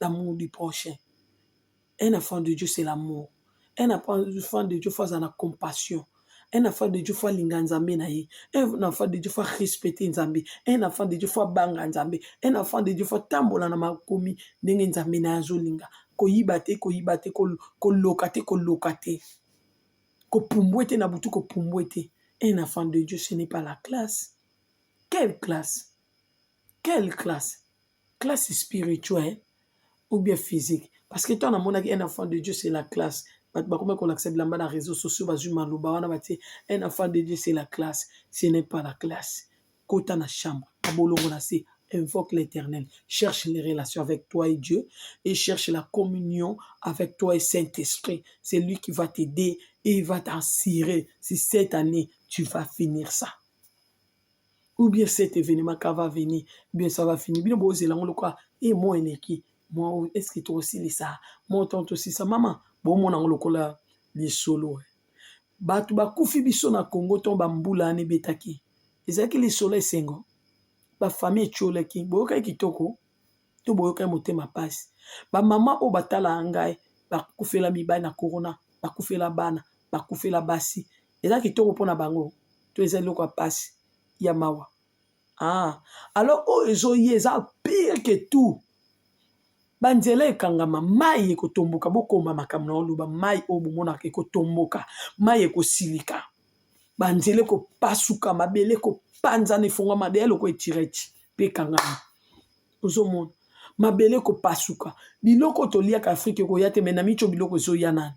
l'amour du prochain. Un enfant de Dieu, c'est l'amour. Un enfant de Dieu faut azala na compassion. Un enfant de Dieu faut alinga Nzambe na ye. Un enfant de Dieu faut respecter Nzambe. Un enfant de Dieu faut abanga Nzambe. Un enfant de Dieu faut atambola na makomi ndenge Nzambe na ye azolinga. Koyiba te, koyiba te, koloka te, koloka te, kopumbwe te na butu, kopumbwe te. Un enfant de Dieu, ce n'est pas la classe. Quelle classe? Quelle classe? Classe spirituelle ou bien physique? Parce que toi, namonaki un enfant de Dieu, c'est la classe, bato bakomi kolakisa bilamba na réseaux sociaux, bazwi maloba wana batie un enfant de Dieu, c'est la classe. Ce n'est pas la classe. Kota na chambre, abolongo na se, invoque l'Éternel, cherche les relations avec toi et Dieu et cherche la communion avec toi et Saint-Esprit. C'est lui qui va t'aider et il va t'assurer si cette année tu vas finir ça ou bien cet événement quand va venir, bien ça va finir. Bino bozela yango lokola e mo eleki mwa, est ce que tokosilisa mo ntango tosilisa mama? Bomona yango lokola lisolo. Bato bakufi biso na Congo ntongo bambula wana ebetaki, ezalaki lisolo esengo, bafamille etiolaki, boyokaki kitoko to boyokaki motema mpasi. Bamama oyo batalaka ngai bakufela mibali na corona, bakufela bana, bakufela basi, eza kitoko mpona bango to eza eloko ya mpasi ya mawa? Ah, alors oyo ezoye eza pire que tout. Banzela ekangama, mai ekotomboka. Bokoma makambo na oloba, mai oyo bomonaka ekotomboka, mai ekosilika, banzela ekopasuka, mabele. ekopanzana, efongwama deya lokola etireti mpe ekangama. Ozomona mabele ekopasuka, biloko toliaka Afrika ekoya te. Me na mico biloko ezoya nani?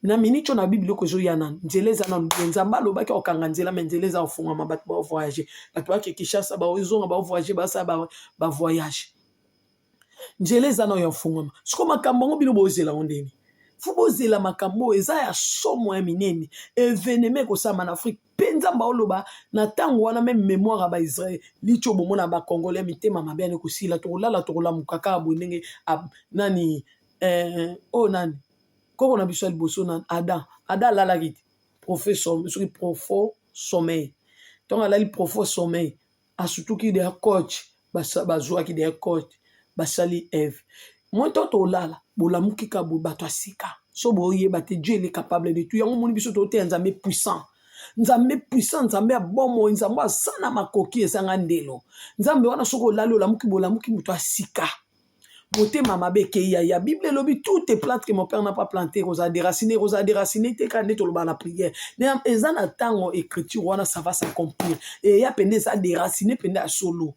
Na miniti oyo nabi biloko ezoya nanu, nzela eza nanu bien. Nzambe alobaki akokanga nzela, me nzela eza kofungwama. Bato bavoyage, bato bake Kinshasa, baozonga, bavoyage, basala bavoyage, nzela eza nano ya kofungwama. Sikoyo makambo yango bino bozela yango ndeni? Fo bozela makambo oyo eza ya somo ya minene, evenema ekosalama na Afrike. Mpe Nzambe aoloba na ntango wana, meme memoire ya Baisrael liti oyo bomona Bacongolais mitema mabe yani kosila. Tokolala, tokolamuka kaka boye ndenge nani oyo nani koko na biso ya liboso na Adam. Adam alalaki te profond sommeil, soki profond sommeil. Ntango alali profond sommeil, asutuki deya coach, bazwaki deya coach, basali Eve. Moi to tolala, bolamuki ka boye, bato ya sika. So boyeba te, Dieu il est capable de tout. Yango omoni biso toteya Nzambe puissant, Nzambe puissant, Nzambe ya bomoi, Nzambe aza na makoki ezanga ndelo. Nzambe wana, soki olali, olamuki, bolamuki moto ya sika, motema mabe ekei. Ya Bible elobi: "Toute plante que mon père n'a pas planté ekozala déraciné." Ekozala déraciné te, kaka nde toloba na prière. Eza na ntango écriture wana, ça va s'accomplir. Eya pende eza déraciné pende ya solo.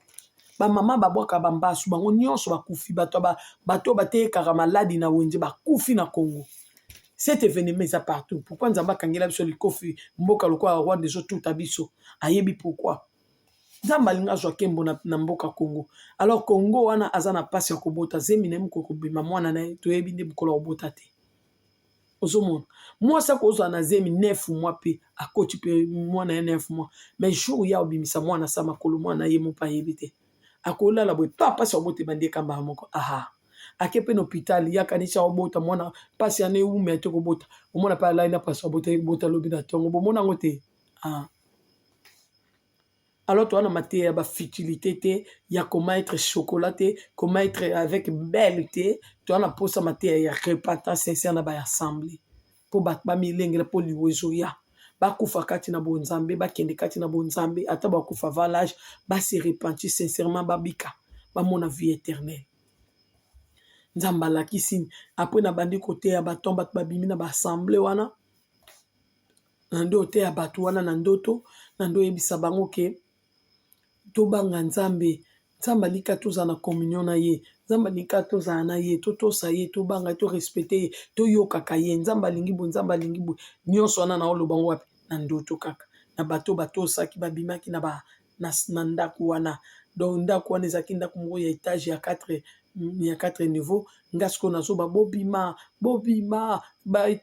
Bamama babwaka bambasu, bango nyonso bakufi. Bato bato batekaka maladi na wenze bakufi na Congo. Cet événement eza partout. Pourquoi Nzambe akangela biso likofi? Mboka lokola Rwanda ezotuta biso, ayebi pourquoi. Nzambe alingi azwa nkembo na mboka Congo. Alors Congo wana aza na mpasi ya kobota, zemi na ye moko kobima, mwana na ye toyebi nde mokolo ya kobota te. Ozomona mwasi akozwa na zemi 9 mois, mpe akoti mpe mwana ya 9 mois, mais jour ya obimisa mwana sa makolo, mwana ye mo mpe ayebi te. Akolala boye pa mpasi ya kobota ebandi, ekambaka moko, aha, ake mpe na hôpital, ye akanisi aobota mwana, mpasi yana ewumela te kobota. Omona mpe alali na mpasi ya bota, ebota lobi na ntongo. Bomona yango te? Ah. Alors toza na mateya ya bafutilité te, ya comment être chocolat te, comment être avec belle te. Toza na mposa mateya ya repentance sincère na baassemblée, mpo bato bamilengela mpo liwa ezoya. Bakufa kati na bonzambe, bakende kati na bonzambe, ata bakufa avant l'âge, base repentir sincèrement, babika, bamona vie éternelle. Nzambe alakisi. Après nabandi koteya bato, bato babimi na baassemblée wana. Na nde oteya bato wana na ndoto, na nde oyebisa bango ke tobanga Nzambe. Nzambe alika tozala na communion na ye. Nzambe alika tozala na ye, totosa ye, tobanga ye, torespecte ye, toyokaka ye. Nzambe alingi boye, Nzambe alingi boye. Nyonso wana naoloba ngo wapi? Na ndoto kaka. Na bato batosaki, babimaki na ndako wana. Donc ndako wana ezalaki ndako moko ya étage ya 4 niveau. Nga sikoyo nazoba: "Bobima, bobima,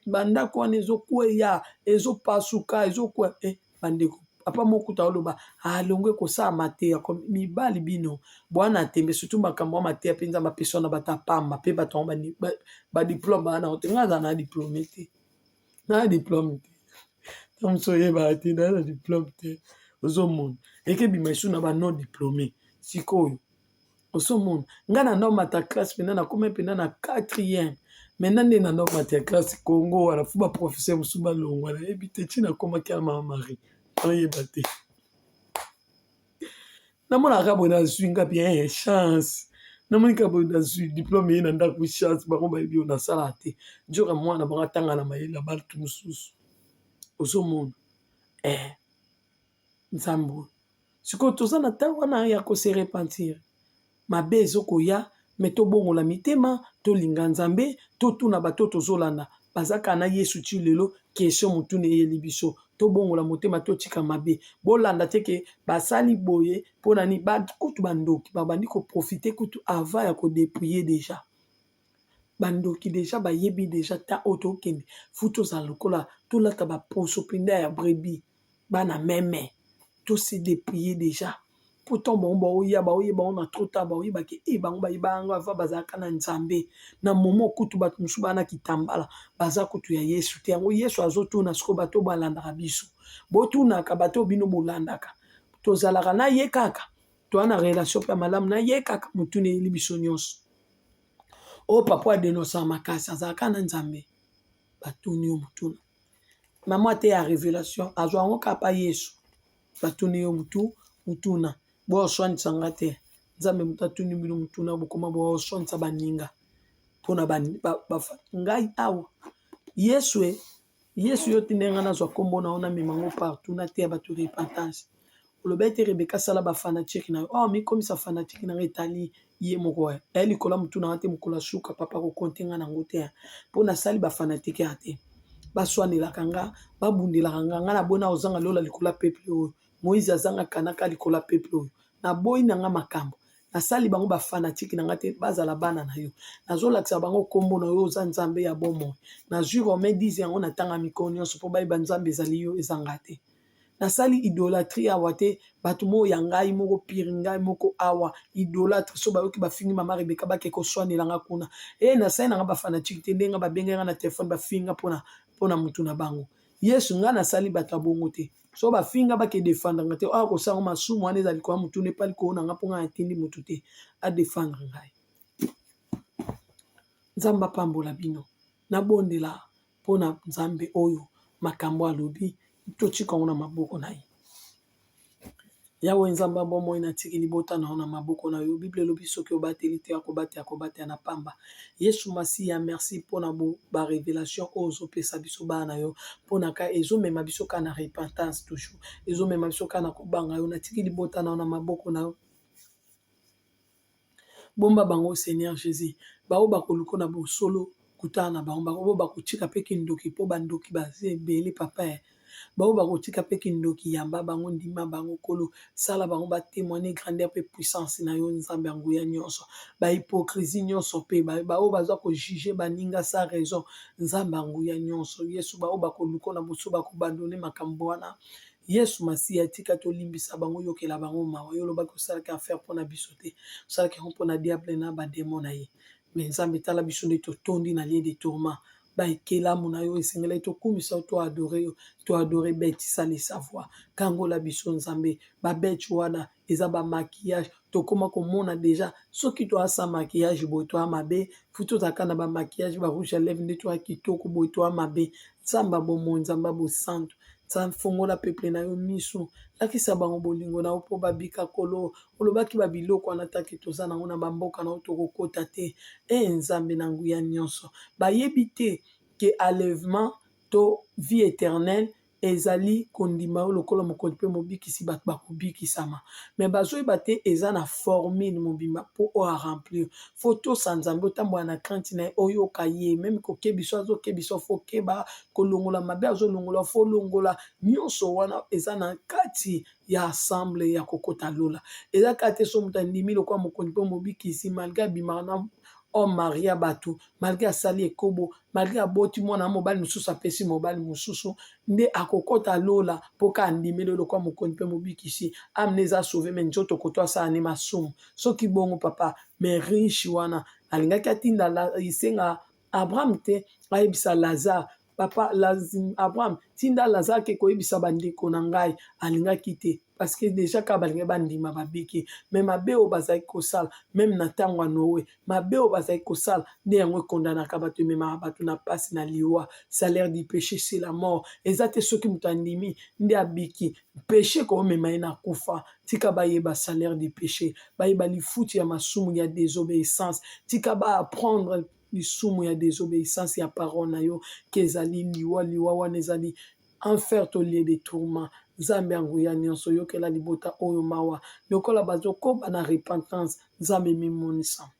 bandako wana ezokweya, ezopasuka, ezokweya." Bandeko, papa mokuta oloba alongo ekosala mateya. Mibali bino bwana tembe, surtout makambo ya mateya mpe Nzambe apesa wana, bato apamba mpe bato yango badiplôme baa nango te. Nga aza na diplôme te, na diplôme te. Ntango mosu oyebaka te, na diplôme te. Ozomona ekebima esu na banon diplômé. Sikoyo ozomona nga na ndomata classe mpena, nakomi mpena na quatrième. Maintenant nde na ndomata ya classe Congo wana, fu baprofesseur mosusu balongwa, nayebi te ntina akomaki ya Mama Marie, oyeba te. Namonaka boye, nazwi nga bien chance, namoni kaka boye nazwi diplôme ye na ndako, chance. Bango bayebi oyo nasala te, nzoka mwana bango atanga na mayele ya bato mosusu. Ozomona Nzambe oyo. Sikoyo toza na ntango wana ya kose repentir. Mabe ezokoya, me tobongola mitema, tolinga Nzambe, totuna bato tozolanda baza kaka na Yesu ti lelo. Question motuna eyeli biso: tobongola motema, totika mabe. Bolanda te ke basali boye mpo na nini. Kutu bandoki babandi koprofite kutu avant ya kodépouiller déjà. Bandoki déjà bayebi déjà ta oyo tokende. Fu tozala lokola tolata baposo mpenza ya brebis, bana meme, tose dépouiller déjà. Pourtant bango baoya, baoyeba bango na trop tard, baoyebaki e bango bayeba yango avant. Bazalaka na Nzambe na momo. Kutu bato mosusu baa na kitambala, baza kutu ya Yesu te. Yango Yesu azotuna sikoyo bato balandaka biso: botunaka bato bino bolandaka, tozalaka na ye kaka, toza na relation mpe ya malamu na ye kaka? Motuna eyeli biso nyonso. Oyo papa adenosaka makasi, azalaka na Nzambe? Batuni yo motuna. Mama te ya révélation azwa yango kaka pa Yesu. Batuni yo mutu mutuna, booswanisanga te. Nzambe moto atuni bino mutuna, bokoma booswanisa baninga mpona ngai awa. Yesu e Yesu, yo tinde ngai nazwa nkombo na yo, namema yango partout, nateya bato repentance. Oloba ete Rebecca sala ba fanatique na yo. Oh, mikomisa fanatique na nga etali ye moko eh. Aye likolo ya motu na nga te mokolo ya suka papa ko compter nga nango te. Po nasali ba fanatique ya te. Baswanelaka nga, babundelaka nga, nga naboyi na kozanga lola likolo ya peuple oyo. Moïse azanga kanaka likolo ya peuple oyo. Naboyi na nga makambo. Nasali bango ba fanatique na nga te, bazala bana na yo. Nazolakisa bango kombo na yo, oza Nzambe ya bomoi. Nazwi Romain 10 yango natanga mikolo nyonso po bayeba Nzambe ezali yo, eza nga te. Nasali idolatrie awa te, bato moko ya ngai moko pire ngai moko awa idolatre so bayoki bafingi mama Rebecca bake koswanela nga kuna. Eh, nasali na nga ba fanatique te, ndenge babengai nga na telefone bafinga pona mutu na bango. Yesu nga nasali bato ya bongo te. So bafinga bake defendre nga te, awa kosala masumu wana ezali kwa mutu ne pali ko na nga po nga natindi mutu te a defendre ngai. Nzambe apambola bino. Nabondela pona Nzambe oyo makambo alobi totika yango na maboko na ye. Yawe Nzambe ya bomoi, natiki libota na yo na maboko na yo. Bible elobi soki obateli te akobatela, akobatela na pamba. Yesu Masiya, merci pona ba revelation oyo ozopesa biso bana na yo, pona ka ezomema biso ka na repentance toujours, ezomema biso ka na kobanga yo. Natiki libota na yo na maboko na yo. Bomba bango Seigneur Jesus, baoyo bakoluka na bosolo kutana na bango, baoyo bakotika pe kindoki po bandoki baza ebele papa eh. Baoyo bakotika pe kindoki yamba bango, ndima bango Nkolo, sala bango ba témoigner grandeur pe puissance na yo Nzambe ya nguya nyonso. Ba hypocrisie nyonso pe baoyo baza ko juger baninga sans raison, Nzambe ya nguya nyonso Yesu, baoyo bakoluka na bosolo bakobandone makambo wana. Yesu Masiya, tika tolimbisa bango, yokela bango mawa. Yo olobaki osalaki affaire mpona biso te, osalaki yango mpona diable na ba demon na ye. Mais Nzambe, tala biso nde totondi na lien de tourment. Ba ekelamu na yo esengelaki tokumisa yo, to adorer yo, to adorer bête sans le savoir. Kangola biso Nzambe, ba bête wana eza ba maquillage, tokoma komona deja soki toa sans maquillage boye toa mabe, faut tozalaka na ba maquillage, ba rouge à lèvres nde toa kitoko boye toa mabe. Nzambe ya bomoi, Nzambe ya bosantu, Nzambe fongola peuple na yo miso, lakisa bango bolingo na yo po babika kolo. Olobaki ba biloko wana taki toza nango na ba mboka na yo tokokota te. E Nzambe na nguya nyonso, bayebi te ke enlèvement to vie éternelle ezali kondima yo lokola mokonzi mpe mobikisi, bato bakobikisama. Mais bazoyeba te eza na formule mobimba po oyo a remplir. Faut tosa Nzambe, otambola na crainte na ye, oyoka ye, meme kokebisa azokebisa, faut keba, kolongola mabe azolongola, faut longola. Nyonso wana eza na kati ya ensemble ya kokota lola. Eza kaka te so moto andimi lokola mokonzi mpe mobikisi, malgré abimaka na homme marié ya bato, malgré asali ekobo, malgré aboti mwana mobali mosusu apesi mobali mosusu, nde akokota lola mpo ka andimeli lokola mokonzi mpe mobikisi. Âme eza sauvé, mais nzoto koto asala ne masumu. Soki bongo papa, mais riche wana alingaki atinda isenga Abraham te ayebisa Lazare, papa Abraham tinda Lazare ke koyebisa bandeko na ngai, alingaki te parce que déjà kaka balingaki bandima babiki. Mais mabe oyo bazalaki kosala même na ntango ya Noé, mabe oyo bazalaki kosala nde yango ekondanaka bato, ememaka bato na pasi na liwa. Salaire du péché c'est la mort. Eza te soki moto andimi nde abiki, péché komema ye na kufa. Tika bayeba salaire du péché, bayeba lifuti ya masumu ya désobéissance. Tika ba apprendre lisumu ya désobéissance ya parole na yo ke ezali liwa. Liwa wana ezali enfer to lieu de tourment. Nzambe ya nguya nyonso, yokela libota oyo mawa lokola bazokoba na repentance. Nzambe mimonisa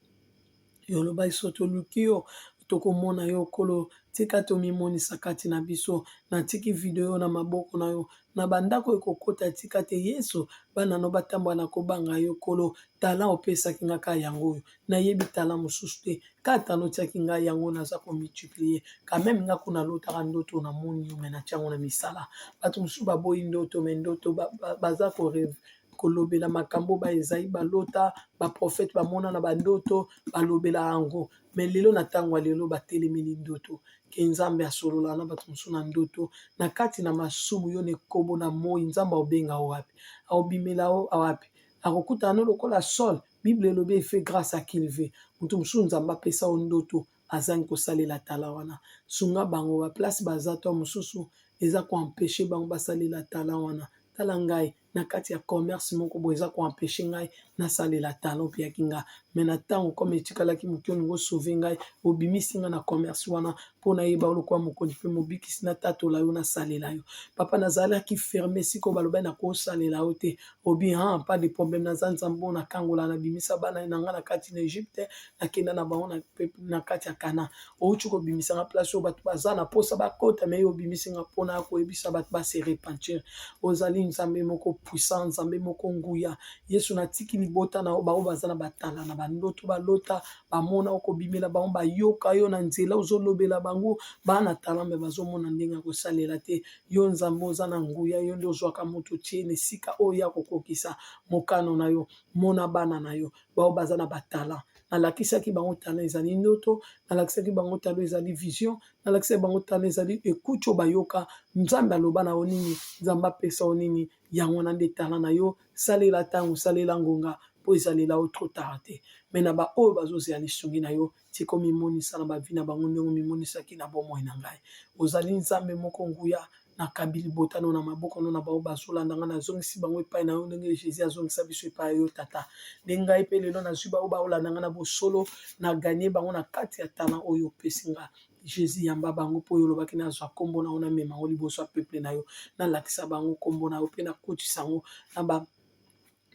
yo, oloba biso toluki yo, tokomona yo Nkolo. Tika tomimonisa kati na biso. Natiki video na maboko na yo, na bandako ekokota, tika te Yesu bana no batambola na kobanga yo Nkolo. Talent opesaki nga ka yango oyo, nayebi talent mosusu te, ka talent otiaki ngai yango naza komultiplier. Quand même nga kuna nalotaka ndoto, namoni yo, me natia yango na misala. Bato mosusu baboyi ndoto, me ndoto baza korêver, kolobela makambo ba Esaïe balota, baprofete bamona na bandoto, balobela yango. Me lelo na ntango ya lelo batelemeli ndoto ke Nzambe asolola na bato mosusu na ndoto. Na kati na masumu yo na ekobo na moi, Nzambe aobenga yo wapi? Aobimela yo wapi? Akokutana no lokola Saul. Bible elobi fait grâce à qui il veut. Moto mosusu Nzambe apesa yo ndoto, azangi kosalela tala wana. Sunga bango baplace baza to mosusu eza koempêcher bango basalela tala wana. Tala ngai na kati ya commerce moko boye eza ko empecher ngai nasalela talent opeyaki nga. Mais na ntango comme etikalaki moke olingi osauve ngai, obimisi ngai na commerce wana mpo nayeba yo lokola mokonzi mpe mobikisi, natatola yo, nasalela yo. Papa, nazalaki ferme esika oyo balobaki nakosalela yo te. Obi ah, pas de problème, naza Nzambe oyo nakangola, nabimisa bana na ngai na kati na Egypte, nakenda na bango na kati ya Canaan. Outi kobimisa nga place oyo bato baza na posa bakota, mais yo obimisi nga mpona koyebisa bato ba se repentir. Ozali Nzambe moko puissant, Nzambe moko nguya. Yesu, natiki libota na yo, baoyo baza na batala na bandoto, balota, bamona okobimela bango, bayoka yo na nzela ozolobela bango, bana talent mais bazomona ndenge ya kosalela te. Yo Nzambe oza na nguya, yo nde ozwaka moto tie na esika oyo ya kokokisa mokano na yo. Mona bana na yo baoyo baza na batalent. Nalakisaki bango talent ezali ndoto, nalakisaki bango talent ezali vision, nalakisaki bango talent ezali ekuti oyo bayoka. Nzambe aloba na yo nini, Nzambe apesa yo nini, yango wana nde talent na yo. Salela ntango, salela ngonga, mpo ezalela yo trop tard te. Mais na baoyo bazozela lisungi na yo, tika omimonisa na bavi na bango ndenge omimonisaki na bomoi na ngai. Ozali Nzambe moko nguya. Nakabi libota no na maboko no, na bao bazolanda ngai, nazongisi bango epai na yo ndenge Jésus azongisa biso epai ya yo Tata. Nde ngai mpe lelo nazwi bao baolanda ngai na bosolo, na gagner bango na kati ya talent oyo opesi nga. Jésus, yamba bango, mpo oyo olobaki nazwa nkombo na yo, namema yango liboso ya peuple na yo, nalakisa bango nkombo na yo mpe nakotisa yango na ba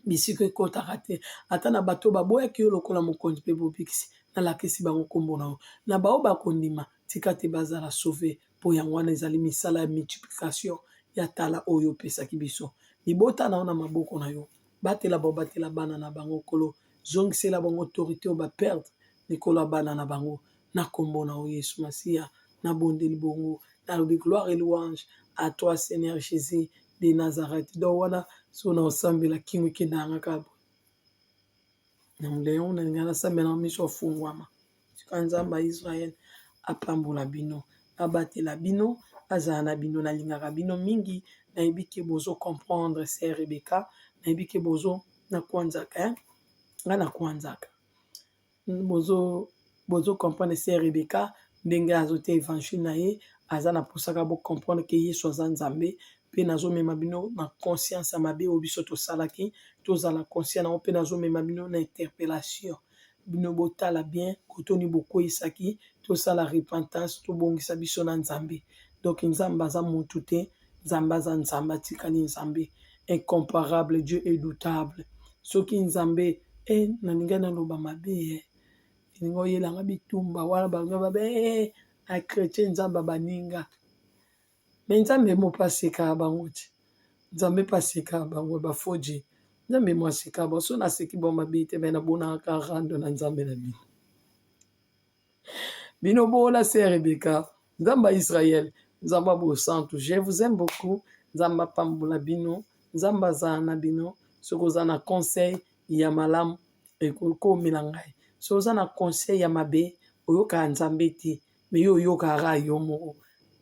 bisika ekotaka te. Ata na bato baboyaki yo lokola mokonzi mpe bobikisi, nalakisi bango nkombo na yo. Na bao bakondima, tika te bazala sauve, mpo yango wana ezali misala ya multiplication ya tala oyo opesaki biso. Libota na yo na maboko na yo, batela bao, batela bana na bango. Nkolo, zongisela bango autorité oyo baperdre likolo ya bana na bango. Na nkombo na yo Yesu Masiya nabondeli bongo, nalobi gloire et louange à toi, Seigneur Jésus de Nazareth. Donc wana so na osambela, kingo ekendaka nga kaka boye na moleon, nalinga nasambela miso afungwama. Tika Nzambe ya Israel apambola bino, abatela bino, azala na bino. Nalingaka bino mingi. Nayebi ke bozo comprendre sœur Rebecca, nayebi ke bozo nakwanzaka, eh? Nga nakwanzaka, bozo comprendre sœur Rebecca ndenge azotia évangile na ye. Aza na posaka bocomprendre ke Yesu aza Nzambe, mpe nazomema bino na conscience ya mabe oyo biso tosalaki, tozala conscient nango, mpe nazomema bino na interpellation. Bino botala bien kotoni bokweyisaki, tosala repentance, tobongisa biso na Nzambe. Donc Nzambe aza motu te, Nzambe aza Nzambe, atikali Nzambe, incomparable, Dieu redoutable. Soki Nzambe e nalingai naloba mabe, ye elingi oyelanga bitumba wana, bango babe achrétien Nzambe baninga. Mais Nzambe mo mpe asekaka bango ti, Nzambe mpe asekaka bango bafoji, Nzambe mo asekaka bango. So naseki bango mabe te, mais nabonaka rando na Nzambe na bino. Bino bola sœur Rebecca, Nzambe ya Israël, Nzambe ya bosantu, je vous aime beaucoup. Nzambe apambola bino, Nzambe azala na bino. Soki oza na conseil ya malamu, ekokomela ngai. Soki oza na conseil ya mabe, oyokaka Nzambe te, mais yo oyokaka yo moko,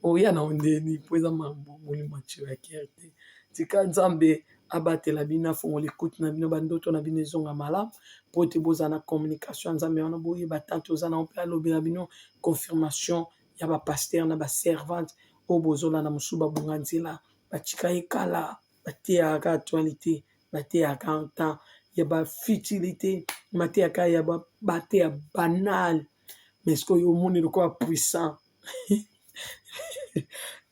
oya na ondeni mpo eza mambo molimo atio ya kere te. Tika Nzambe abatela bino, afongola ekuti na bino, bandoto na bino ezonga malamu, mpo ete bozala na communication ya Nzambe wana, boyeba tante oza nango mpe alobela bino confirmation ya bapasteur na baservante oyo bozolanda. Mosusu babunga nzela, batika ye kala, bateyaka actualité, bateyaka temps ya bafutilité, bateyaka ya bateya banal, mais sikoyo omoni lokola puissant.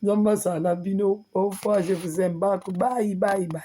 Nzambe azala na bino. Au revoir, je vous aime. Bye bye bye.